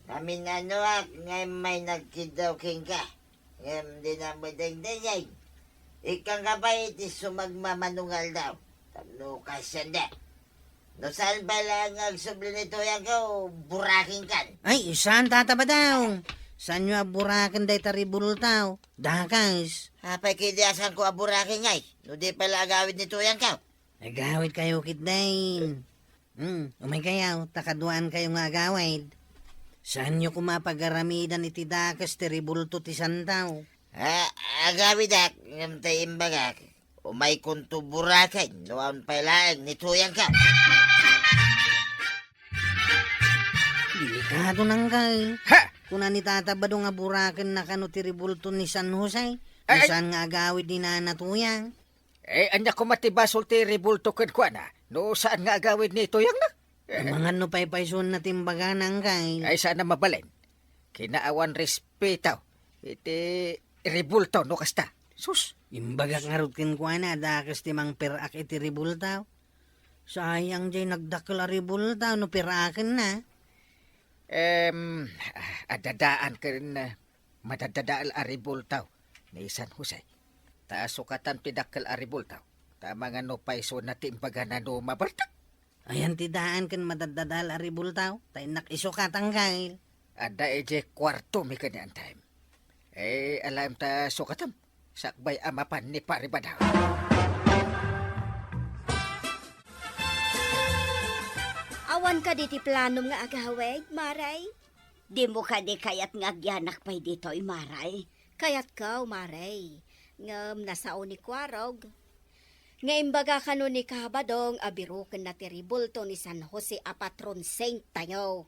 Naminanoak nga immay nagkiddaw kenka, ngem dinam met dengdengngeg. Ikkanka pay iti sumagmamano nga aldaw, tapno kasianda. No saan pay laeng nga agsubli ni Tuyangko, burakenkan. Ay, saan, Tata Badong? Saanyo a buraken dayta ribultaw? Dakes. Apay ketdi a saanko a buraken ngay, no di pay la agawid ni Tuyangko? Agawidkayo ketdin. Hmm, umaykayo, ta kaduaankayo nga agawid. Saanyo koma a pagaramidan iti dakes ti ribulto ti santaw? Ah, agawidak, ngem tay imbagak, umaykonto buraken no awan pay laeng ni Tuyangko. Delikado, Anggail. Ha! Kuna ni Tata Badong a burakenna kano ti ribulto ni San Jose, no saan nga agawid ni Nana Tuyang. Eh, ania koma ti basol ti ribulto kenkuana, no saan nga agawid ni Tuyangna? Eh. Amangan no paypaysuenna ti imbagana, Anggail. Ay, saan a mabalin. Kinaawan respeto iti ribulto no kasta. Sus! Imbagak ngarud kenkuana a dakes ti mangper-ak iti ribultaw. Sayang diay nagdakkel a ribultaw no perakenna. Em, adda daan ken, eh, madaddadael a ribultaw ni San Jose. Ta sukatam ti dakkel a ribultaw. Ta amangan no paysuenna ti imbagana no mabartek. Ayan ti daan ken madaddadael a ribultaw, ta innak isukat, Anggail. Adda idiay kuartomi ken ni Antay. Eh, alaem ta sukatam. Sakbay a mapan ni Pari Badong. Awan kadi ti planom nga agawid, Mare? Dimo kadi kayat nga agyanak pay ditoy, Mare? Kayatko, Mare. Ngem nasao ni Kuarog nga imbaga kano ni Kabadong a birokenna ti ribulto ni San Jose a patron saint tayo.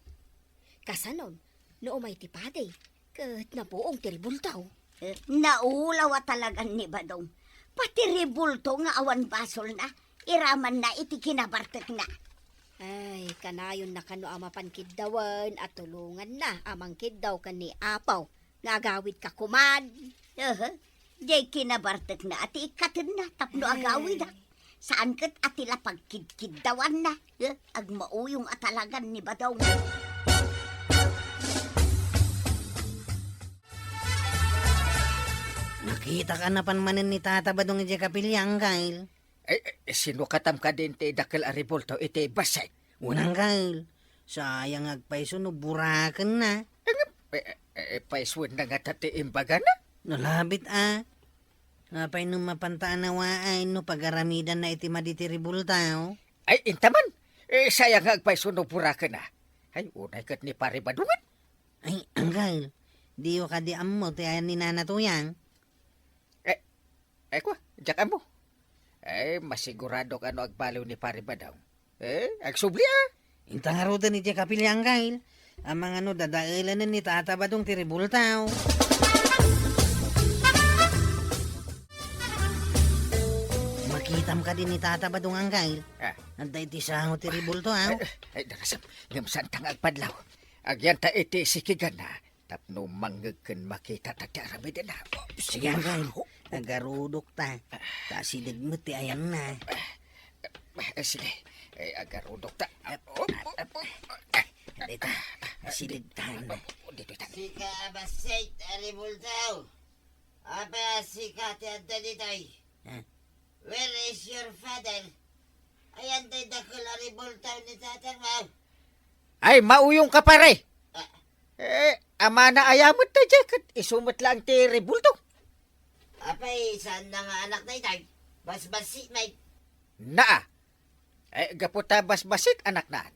Kasanon, no umay ti padi, ket nabuong ti ribulto. Eh, naulaw a talagan ni Badong. Pati ribulto nga awan basolna, iramanna iti kinabartekna. Ay, kanayonna kano a mapan kiddawen a tulonganna a mangkiddaw ken ni Apo nga agawidka koman. Aha. Diay kinabartekna a ti ikkatenna tapno agawida. Saan ket a ti la pagkidkiddawanna. Eh, agmauyong a talagan ni Badong. Nakitak a napan manen ni Tata Badong idiay kapilya, Anggail. Eh, eh, sinukatam kadin ti dakkel a ribulto iti bassit? Wen, Anggail. Sayang nga agpayso no burakenna. Eh, eh, eh, paysuenna ngata ti imbagana? Nalabit a. Apay no mapanta a nawaay no pagaramidanna iti madi ti ribultaw? Ay, inta man. Eh, sayang nga agpayso no burakenna. Ay, unay ket ni Pari Badong. Ay, Anggail. Diyo kadi ammo ti ayan ni Nana Tuyang? Eh, Ay, kua, diak ammo. Ay, masigurado kano agbaliw ni Pari Badong. Eh, agsubli a. Inta ngaruden idiay kapilya, Anggail. Amangan no dadaelanen ni Tata Badong ti ribultaw. Makitam kadi ni Tata Badong, Anggail. Ah. Adda iti sango ti ribulto, aw. Ay, ay, darasem. Ngem saanta nga agpadlaw. Agyanta iti sikiganna. Tapno mangngeg ken makita ta ti aramidna. Sige, Anggail. Agarudok ta. Ta asideg met ti ayanna. Eh, sige. Eh, agarudok ta. Dita. Asideg ta. Dito ta. Sika a bassit a ribultaw. Apay a sika ti adda ditoy? Ah. Where is your father? Ayan tay dakkel a ribultaw ni tatangmo. Ay, mauyongka, pare. Ah. Eh, amana aya met daydiay ket isu met laeng ti ribulto. Apay, saanna nga anak daydiay? Basbassit met. Naa, Eh, gapu ta basbasik, anaknan.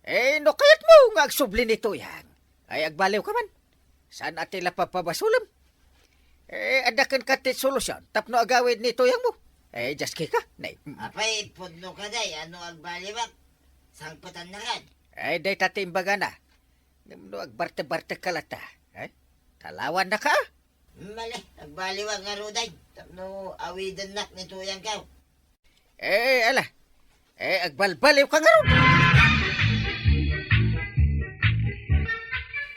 Eh, no kayatmo nga agsubli ni Tuyang, ay agbaliwka man. Saan a ti la papabasolem? Eh, adda kenka ti solusion tapno agawid ni Tuyangmo. Eh, just kika, nay. Mm. Apay, pudno ka, day. Ano agbaliwak? Sangpetannakan. Eh, dayta ti imbagana. Ngem no agbarte-bartek ka latta, eh? Talawannaka, a? Mali, agbaliwak ngaruden tapno awidennak ni Tuyangko. Eh, ala. Eh, agbalbaliwka ngarud.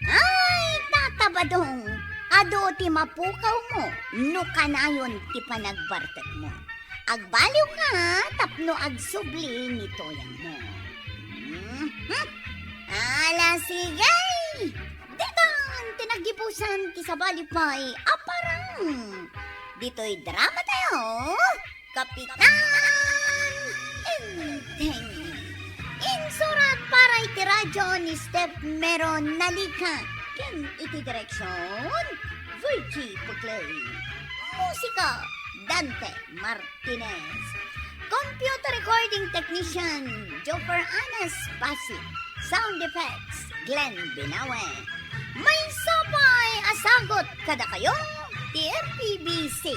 Ay, Tata Badong, adu ti mapukawmo no kanayon ti panagbartekmo. Agbaliwka tapno agsubli ni Tuyangmo. Mhm. Ala, sige! Ditan ti naggibusan ti sabali pay a parang. Ditoy drama tayo, Kapitan Enteng. Insurat para iti radyo ni Steph Meron Nalica ken iti direksyon, Virgie Puclay. Musika, Dante Martinez. Computer recording technician, Joffer Anas Basi. Sound effects, Glenn Binawe. Maysa pay a sagut kadakayo ti R P B C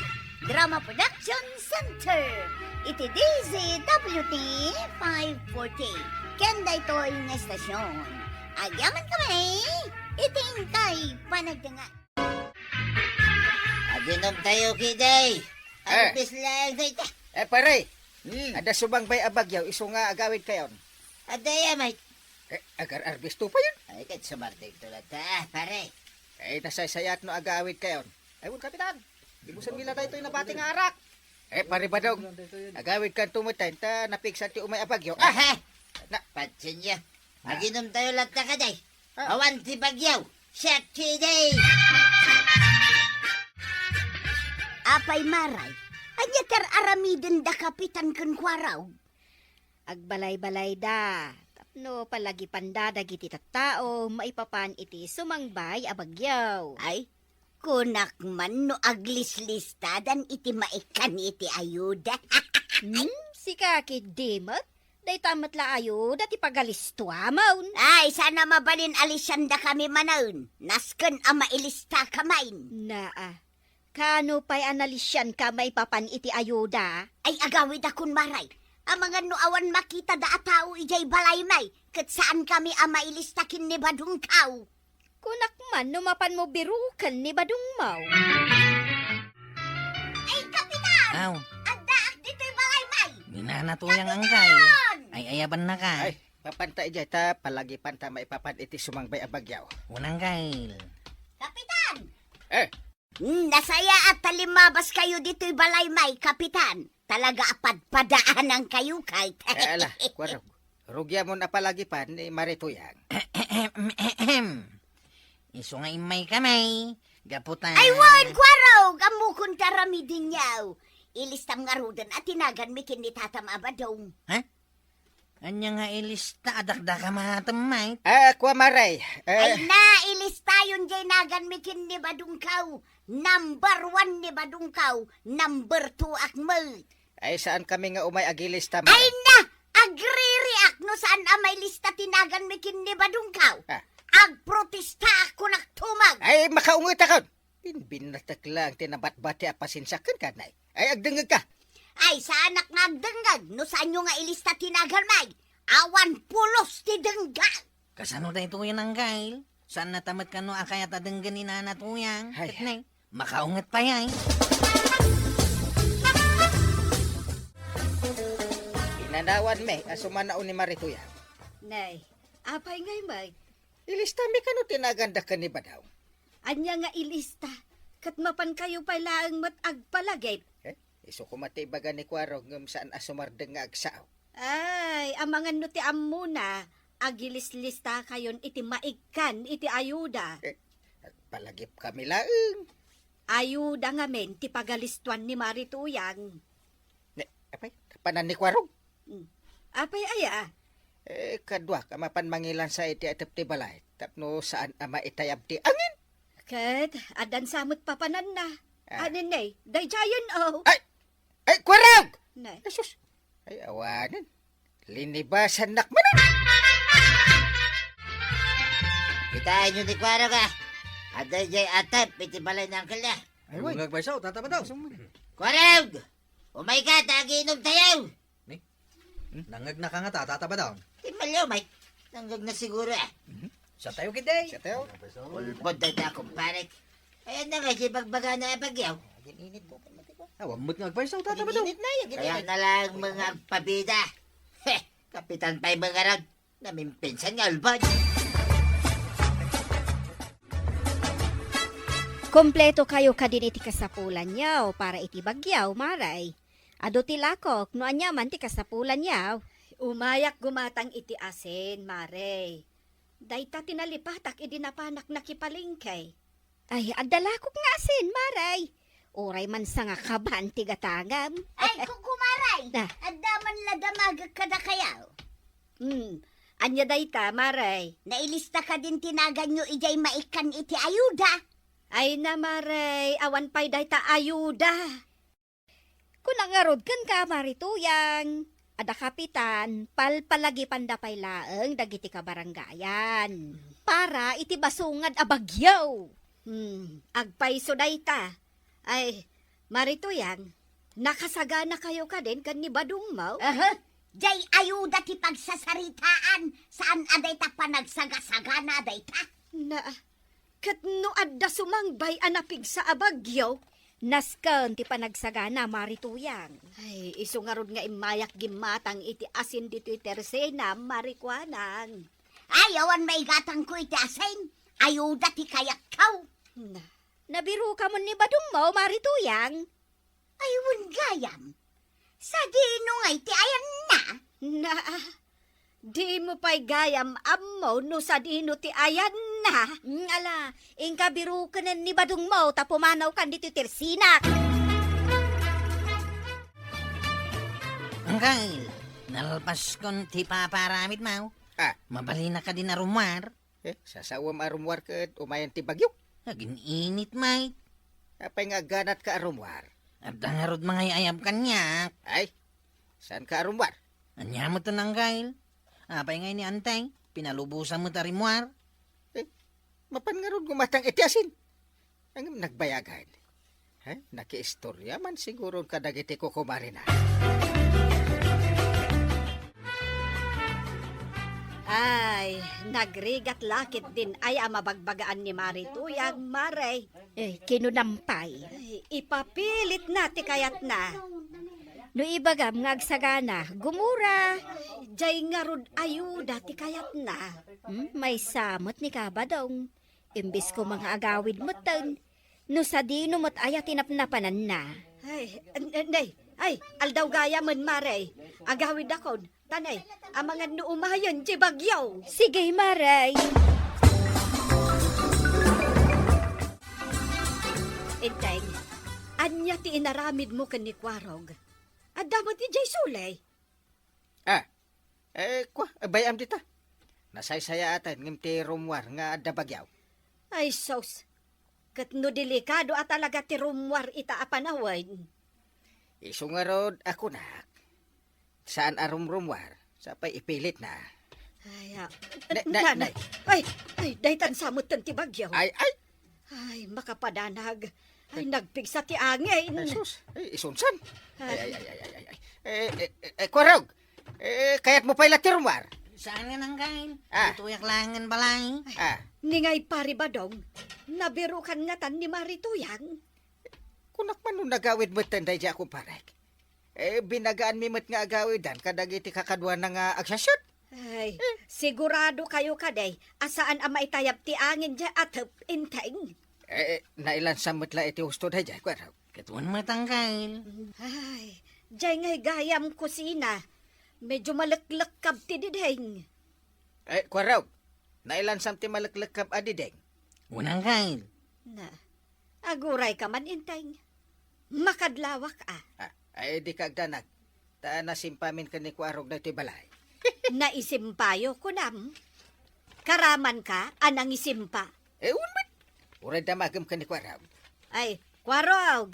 Drama Production Center iti D Z W T five forty. Ken daytoy nga estasyon, agyaman kami iti inkay panagdengngeg. Aginom tayo, kidi. Eh. Arbis laeng dayta. Eh, pare. Hmm. Adda sumangbay a bagyo, isu nga agawidkayon. Adda ya, Mike. Eh, agar-arbis to pay. Ay, ket sumardeng to latta, pare. Eh, nasaysayaat no agawidkayon. Ay, wen, Kapitan. Ibusan mi la daytoy nabati nga arak. Eh, pare Badong. Agawidkanto met, ta napigsan ti umay a bagyo. Ah, na. Patsin ya. Ah. Aginom tayo latta kadi. Ah. Awan ti bagyo. Shakidi! Apay, Maray, ania ti ar-aramidenda Kapitan ken Kuarog? Agbalay-balayda tapno palagipanda dagiti tattao maipapan iti sumangbay a bagyo. Ay, kunak man no aglislistadan iti maikkan iti ayuda. Hmm, sika ketdi met? Dayta met la ayuda ti pagalistuamon. Ay, saan a mabalin a lisiandakami manen. Nasken a mailistaka manen. Naa. Kaano pay a nalisianka maipapan iti ayuda? Ay, agawidakon, Maray. Amangan no awan makitada a tao idiay balaymi, ket saankami a mailista ken ni Badongko. Kunak man no mapanmo biruken ni Badongmo. Ay, Kapitan! Aw. Addaak ditoy balaymi! Ni Nana Tuyang, angkay. Kapitan! Ay, ayabannaka. Ay, papanta idiay ta palagipanta maipapan iti sumangbay a bagyo. Unang kail. Kapitan! Eh. Hmm, nasayaat ta limmabas kayo ditoy balaymi, Kapitan. Talaga a padpadaanankayo, kay. Eh, ala, Kuarog. Rugiamon a palagipan ni Mari Tuyang. Isu nga immaykami, gapu ta. Ay, wen, Kuarog, ammokon ti aramidenyo. Ilistam ngaruden a tinaganmi ken ni Tatam a Badong. Ha? Ania nga ilista a dakdakam a temmay? Ah, kua, Mari. Eh. Ay na, ilistayon diay naganmi ken ni Badongko. Number one ni Badongko, number two ak met. Ay, saankami nga umay agilista, Mari. Ay na! Agririak no saan a mailista ti naganmi ken ni Badongko. Ah. Agprotestaak, kunak, tumag. Ay, makaungetakon. Binbinnatek laeng ti nabatbati a pasensiak kenka, nay. Ay, agdengngegka. Ay, saanak nga agdengngeg no saanyo nga ilista ti naganmi. Awan pulos ti dengngeg. Kasano daytoyen, angkay? Saannata met kano a kayat a denggen ni Nana Tuyang? Ay. Ket ne, makaunget pay, ay. Inanawanmi a sumanaw ni Mari Tuyang. Nay, apay ngay, Mike? Ilistami kano ti naganda ken ni Badong. Ania nga ilista? Ket mapankayo pay laeng met agpalagip. Eh, isu koma ti ibaga ni Kuarog ngem saan a sumardeng nga agsao. Ay, amangan no ti ammona, agilislistakayon iti maikkan iti ayuda. Eh, agpalagipkami laeng. Ayuda ngamin ti pagalistuan ni Mari Tuyang. Ne, apay, kapanan ni Kuarog? Hmm. Apay aya? Eh, kaduak a mapan mangilansa iti atep ti balay, tapno saan a maitayab ti angin. Ket, addan sa met papananna. Ah. Anen ne, daydiayen, oh. Ay! Ay, Kuarog! Ne. Jesus! Ay, awanen. Linibasannak man. Kitaenyo ni Kuarog, a. Adda idiay atep iti balay ni Uncle na. Ay, way. Ngagpayso, Tata Badong. Kuarog! Umayka, ta agiinomtayo! Ni? Nangngegnaka ngata, Tata Badong? Ti malio, Mike. Nangngegnaka siguro, a. Mhm. Sa tayo, kidi. Sa tayo. Ulbod dayta, kumparek. Ayan na nga, di bagbagana a bagyo. Agin-init ko, kan mati ko. Awan met nga agpayso, Tata Badong. Agin-init na, agin-init. Kayatna lang nga agpabida. He, kapitan pay mangarag. Namimpinsan nga ulbod. Kompleto kayo kadin iti kasapulanyo para iti bagyo, Mare. Adu ti lakok no aniaman ti kasapulanyo. Umayak gumatang iti asin, Mare. Dayta ti nalipatak idi napanak nakipalengke. Ay, adda lakok nga asin, Mare. Uray man sangakaban ti gatangam. Ay, kukumaray! Ah. Adda man la damagek kadakayo. Hmm. Ania dayta, Mare? Nailista kadin ti naganyo idiay maikkan iti ayuda? Ay na, Mare, awan pay dayta ayuda. Kuna ngarud kenka, Mare Tuyang, adda kapitan, palpalagipanda pay laeng dagiti kabarangayan. Para iti basungad a bagyo. Hmm, agpayso dayta. Ay, Mare Tuyang, nakasaganakayo kadin ken ni Badongmo? Aha, diay ayuda ti pagsasaritaan, saan a dayta panagsagasagana dayta. Na, ket no adda sumangbay a napigsa a bagyo, nasken ti panagsagana, Mare Tuyang. Ay, isu ngarud nga immayak gimmatang iti asin ditoy tersenam, Mare Kuanang. Ay, awan maigatangko iti asin. Ayuda ti kayatko. Na, nabiruka mon ni Badongmo, Mare Tuyang? Ay, wen gayam. Sadino ngay ti ayanna? Na, dimo pay gayam ammo no sadino ti ayanna. Mm, ala, inka birukenen ni Badongmo ta pumanawkan ditoy tersenak. Angkel, nalpaskon ti paparamidmo. Ah. Mabalinaka din a rummuar. Eh, sasawem a rummuar ket umayen ti bagyo. Agin-init, Mike. Apay nga agganatka a rummuar? Adda ngarud mangay-ayab kaniak. Ay, saanka a rummuar? Ania met, Angkel? Apay ngay ni Antay? Pinalubosan met a rimmuar? Eh, mapan ngarud gumatang iti asin. Ngem nagbayagan. He? Nakiistorya man siguro kadagiti kukumarena. Ay, nagrigat la ketdin ay a mabagbagaan ni Mare Tuyang, Mare. Eh, kinunam pay. Ay, ipapilitna ti kayatna. No ibagam nga agsagana, gumura. Diay ngarud ayuda ti kayatna. Hmm, maysa met ni Kabadong. Imbes koma nga agawid metten, no sadino met aya ti napnapananna. Ay, n-, n-, nay, ay, aldaw gayamen, Mare. Agawidakon, ta nay, amangan no umayen ti bagyo. Sige, Mare. Enteng, ania ti inaramidmo ken ni Kuarog? Adda met idiay suley? Ah, eh, kua, bay-am dita. Nasaysayaatan ngem ti rummuar nga adda bagyo. Ay, sus. Ket no delikado a talaga ti rummuar ita a panawen. Isu ngarud a kunak, saan a rumrummuar, sapay ipilitna. Ay, ah, Nay, nay, na, na, nay. Ay, ay, daytan sa metten ti bagyo. Ay, ay, Ay, makapadanag. Ay, nagpigsa ti angin. Ay, sus. Ay, isunsan. Ah. Ay, ay, ay, ay, ay, ay. Eh, eh, eh, eh, Kuarog. Eh, kayatmo pay la ti rummuar? Saan nga nanggain? Ah. Ituyak laeng balay. Ah. Ni ngay Pari Badong, nabirukan ngatan ni Mari Tuyang. Kunak man no nagawid met ten daydi a kumparek. Eh, binagaanmi met nga agawidan kadagiti kakaduana nga agsasyat. Ay, sigurado kayo kadi a saan a maitayab ti angin diay atep, Enteng? Eh, nailansam met la iti husto daydiay, Kuarog. Ket wen met, Angkel. Ay, diay ngay gayam kusina. Medyo maleklekkab ti diding. Eh, Kuarog, nailansam ti maleklekkab a diding? Wen, Angkel. Na, Agurayka man, Enteng. Makadlawak a. Ah, ay, dika agdanag. Ta nasimpamin ken ni Kuarog daytoy balay. Naisimpayo, kunam? Karamanka a nangisimpa? Eh, wen met. Uray damagem ken ni Kuarog. Ay, Kuarog,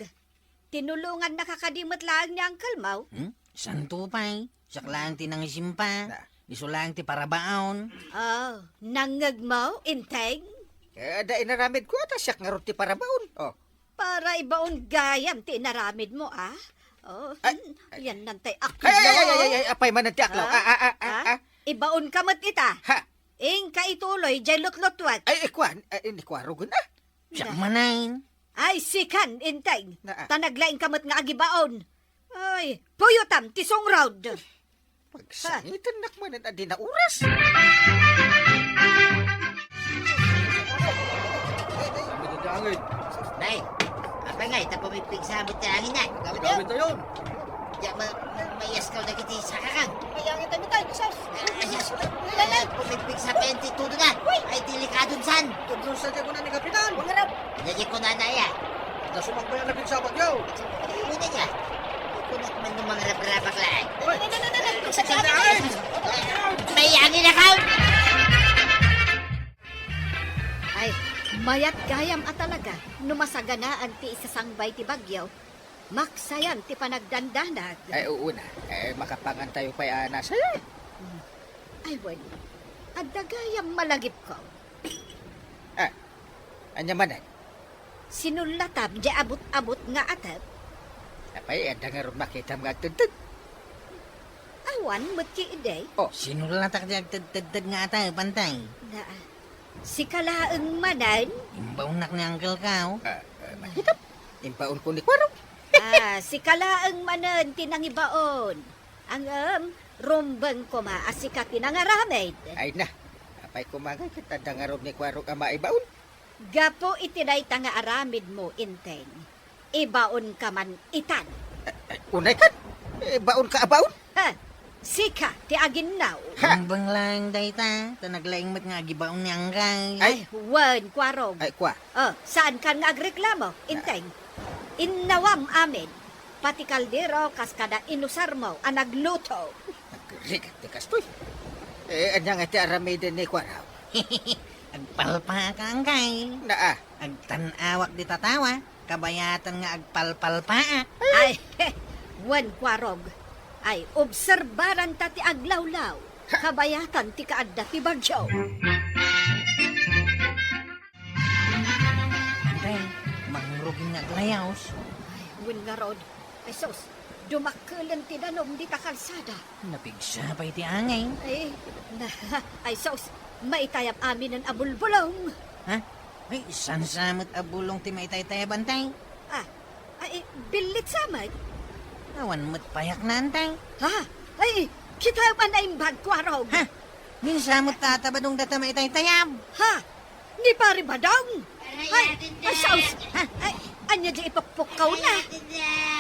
tinulongannaka kadi met laeng ni Uncle Mau? Hmm? Santo pay, siak laeng ti nangisimpa. Na. Isu laeng ti parabaon. Oh, nangngegmo, Enteng? Eh, adda inaramidko, ta siak ngarud ti parabaon. Oh. Para ibaon gayam ti inaramidmo, ah? Oh, Ay, hmm, ay. Yan nantay Ay, ay, ay, ay, ay, aklaw. Ay, apay manen ti aklaw? Ah? Ah, ah, ah, ah, Ah? ah. Ibaonka met ita. Ha? Inka ituloy, jay lutlutuet. Ay, ikuan, ay, ni Kuarogen, ah. Siak Na. manen. Ay, sikan, Enteng. Na, ah. Ta naglaingka met nga agibaon. Ay, puyotam ti sungrod. Pagsangitennak manen a di naoras. Nay, apay ngay, ta pumipigsa met ti angin, nay. Gamit tayo. Ya, ma-, ma-, maiyaskaw dagiti sakakam. Ay, angin tayo, tay, sus. Ah, sus. Ay, ay, ay, pumipigsa pa yan ti tudo na. Uy. Ay, delikadon san. Tudlon sa di ko na ni Kapitan. Mangarap. Anya di kunana ya? Adda sumakbay a napigsa a bagyo. Ay, una niya. Kunat man nga mangrabrabak laeng. Uy! Ay, ay, ay, ay, ay. May angin ako! Ay, mayat gayam a talaga no masaganaan ti isasangbay ti bagyo. Maksayan ti panagdandanag. Ay, uu na. Eh, makapangan tayo pay a nasayan. Hmm. Ay, wen. Adda gayam malagipko. Ah, anya manen? Sinullatam di abut-abut nga atep. Apay, adda ngarud makitam nga agtedted? Awan met ti idi. Oh. Sinullatak di agtedtedted nga atep, Antay. Na, sika laeng manen? Imbaonnak ni Uncle Kao. Ah, ah, makitam. Imbaonko ni Kuarog. Ah, sika laeng manen ti nangibaon. Ngem, rumbeng koma a sika ti nangaramid. Ay na, apay koma ngay ket adda ngarud ni Kuarog a maibaon? Gapu iti dayta nga aramidmo, Enteng, ibaonka man itan. Ay, ay, unay kan? Ibaonka a baon? Ha? Sika ti aginnaw. Ha? Rumbeng laeng dayta, ta naglaing met nga agibaon ni Angkay. Ay. Ay, wen, Kuarog. Ay, kua. Oh, saan kan nga agreklamo, Enteng? Innawam amin. Pati kaldero kas kada inusarmo a nagluto. Agrigat ti kastoy. Eh, ania nga ti aramiden ni Kuarog? Agpalpaak, Angkay. Naa. Agtan-awak di tatawa, kabayatan nga agpalpalpaak. Ay, wen, Kuarog. Ay, obserbaranta ti aglawlaw, kabayatan ti kaadda ti bagyo. Antay, mangrugin nga aglayawes. Ay, wen ngarud. Ay, sus, dumakkelen ti danum dita kalsada. Napigsa pay ti angin. Ay, na, ay, sus, maitayab aminen a bulbulong. Ha? Ay, saan sa met a bulong ti maitaytayab, Antay? Ah, ay, billit sa met. Awan met payak na, Antay. Ha? Ay, kita man naimbag, Kuarog. Ha? Ni sa met tatabadong data maitaytayab? Ha? Ni Pari Badong? Ay, ay, sus! Ha? Ay, ania di ipukpukkaw na?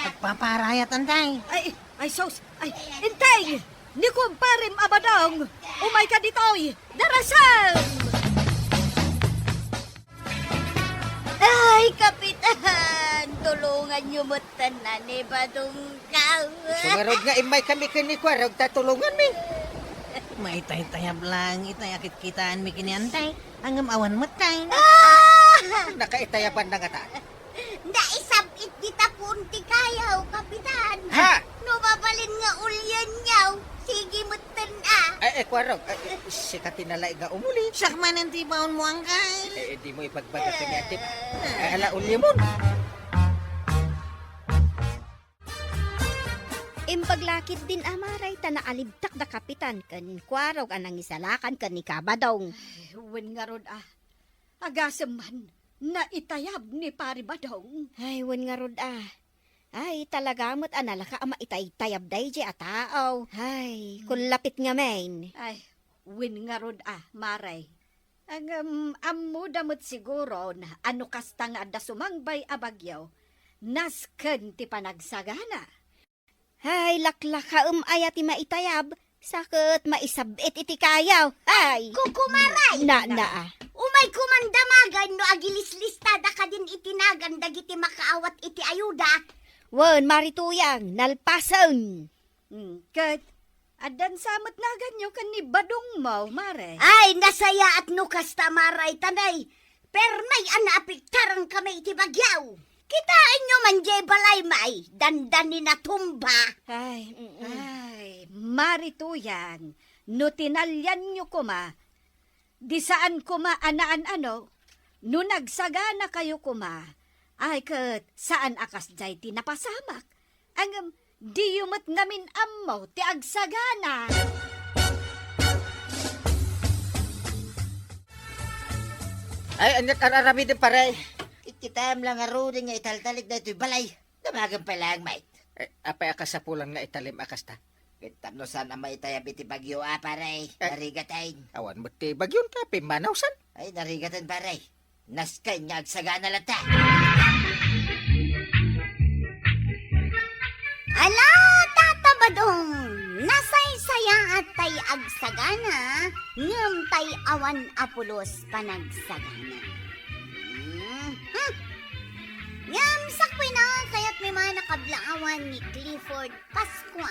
Agpaparayat, Antay. Ay, ay, sus! Ay, Enteng! Ni kumparem a Badong! Umayka ditoy! Darasem! Ay, Kapitan! Tulunganyo met tan ni Badong ka. Isu ngarud nga immaykami ken ni Kuarog ta tulonganmi. Maitaytayab laeng itay a kitkitaanmi ken ni Antay. Ngem awan met, Tay. Ah! Nakaitayaban na ngata. Naisab-it dita puon ti kayaw, Kapitan. Ha? No mabalin nga ulienyo, sige metten a. Ay, ay, Kuarog, ay, sika ti nalaing nga umuli. Siak manen ti ibaonmo, Angkay. Eh, eh, dimo ibagbaga ken ni Ate. Ay, ala, uliemon. Imbag la ketdin a Maray ta naalibtak da Kapitan ken Kuarog a nangisalakan ken ni Kabadong. Ay, wen ngarud a. Agasem man, naitayab ni Pari Badong. Ay, wen ngarud a. Ay, talaga met a nalaka a maitaytayab daydiay a tao. Ay, hmm, kullapit ngamin. Ay, wen ngarud a, Maray. Ngem, ammoda met siguro a no kasta nga adda sumangbay a bagyo, nasken ti panagsagana. Ay, laklakaem aya ti maitayab, sa ket maisab-it iti kayaw. Ay! Kukumaray! Na, na, ah. Umay koman damagen no agilislistada kadin iti nagan dagiti makaawat iti ayuda. Wen, Mari Tuyang, nalpasen. Hmm, ket, addan sa met naganyo ken ni Badongmo, Mare? Ay, nasayaat no kasta, Maray, ta nay, permi a naapektarangkami iti bagyo. Kitaenyo man diay balay, may, dandani natumba. Ay, mm-mm. Ay, marituyan, no tinalianyo koma, di saan koma a naan-ano, no nagsaganakayo koma, ay ket saan a kasdiay ti napasamak. Ngem diyo met ngamin ammo ti agsagana. Ay, aniat ar-aramiden, pare? Kitaem la ngaruden nga italtalek daytoy balay. Damagen pay laeng, mait. Eh, apay a kasapulan nga italem a kasta? Ket tapno saan a maitayab iti bagyo a, pare. Eh, narigaten. Awan met ti bagyo ta, pimmanawsan. Ay, narigaten, pare. Nasken nga agsagana latta. Ala, Tata Badong, nasaysayaat tay agsagana, ngem tay awan a pulos panagsagana. Mhm. Ngem sakbay na, kayatmi man a kablaawan ni Clifford Pascua,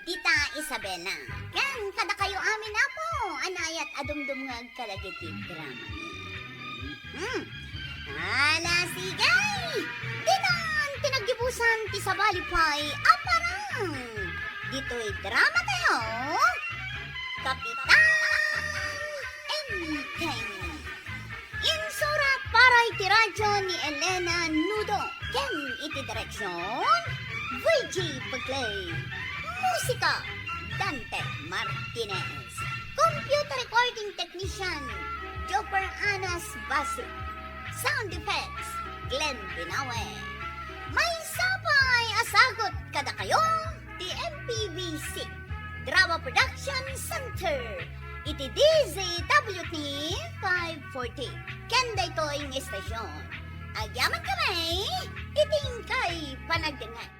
Tita Isabela, ken kadakayo amin, Apo, a naayat a dumdumngeg kadagiti dramami. Hmm. Ala, sige! Ditan ti naggibusan ti sabali pay a parang ditoy drama tayo, Kapitan Enteng. Insurat para iti radyo ni Elena Nudo ken iti direksyon, Virgie Bagley. Musika, Dante Martinez. Computer recording technician, Joper Anas Basu. Sound effects, Glenn Binawe. Maysa pay a sagut kadakayo ti M P B C Drama Production Center iti D Z W T five forty. Ken daytoy nga istasyon, agyamankami iti inkay panagdengngeg.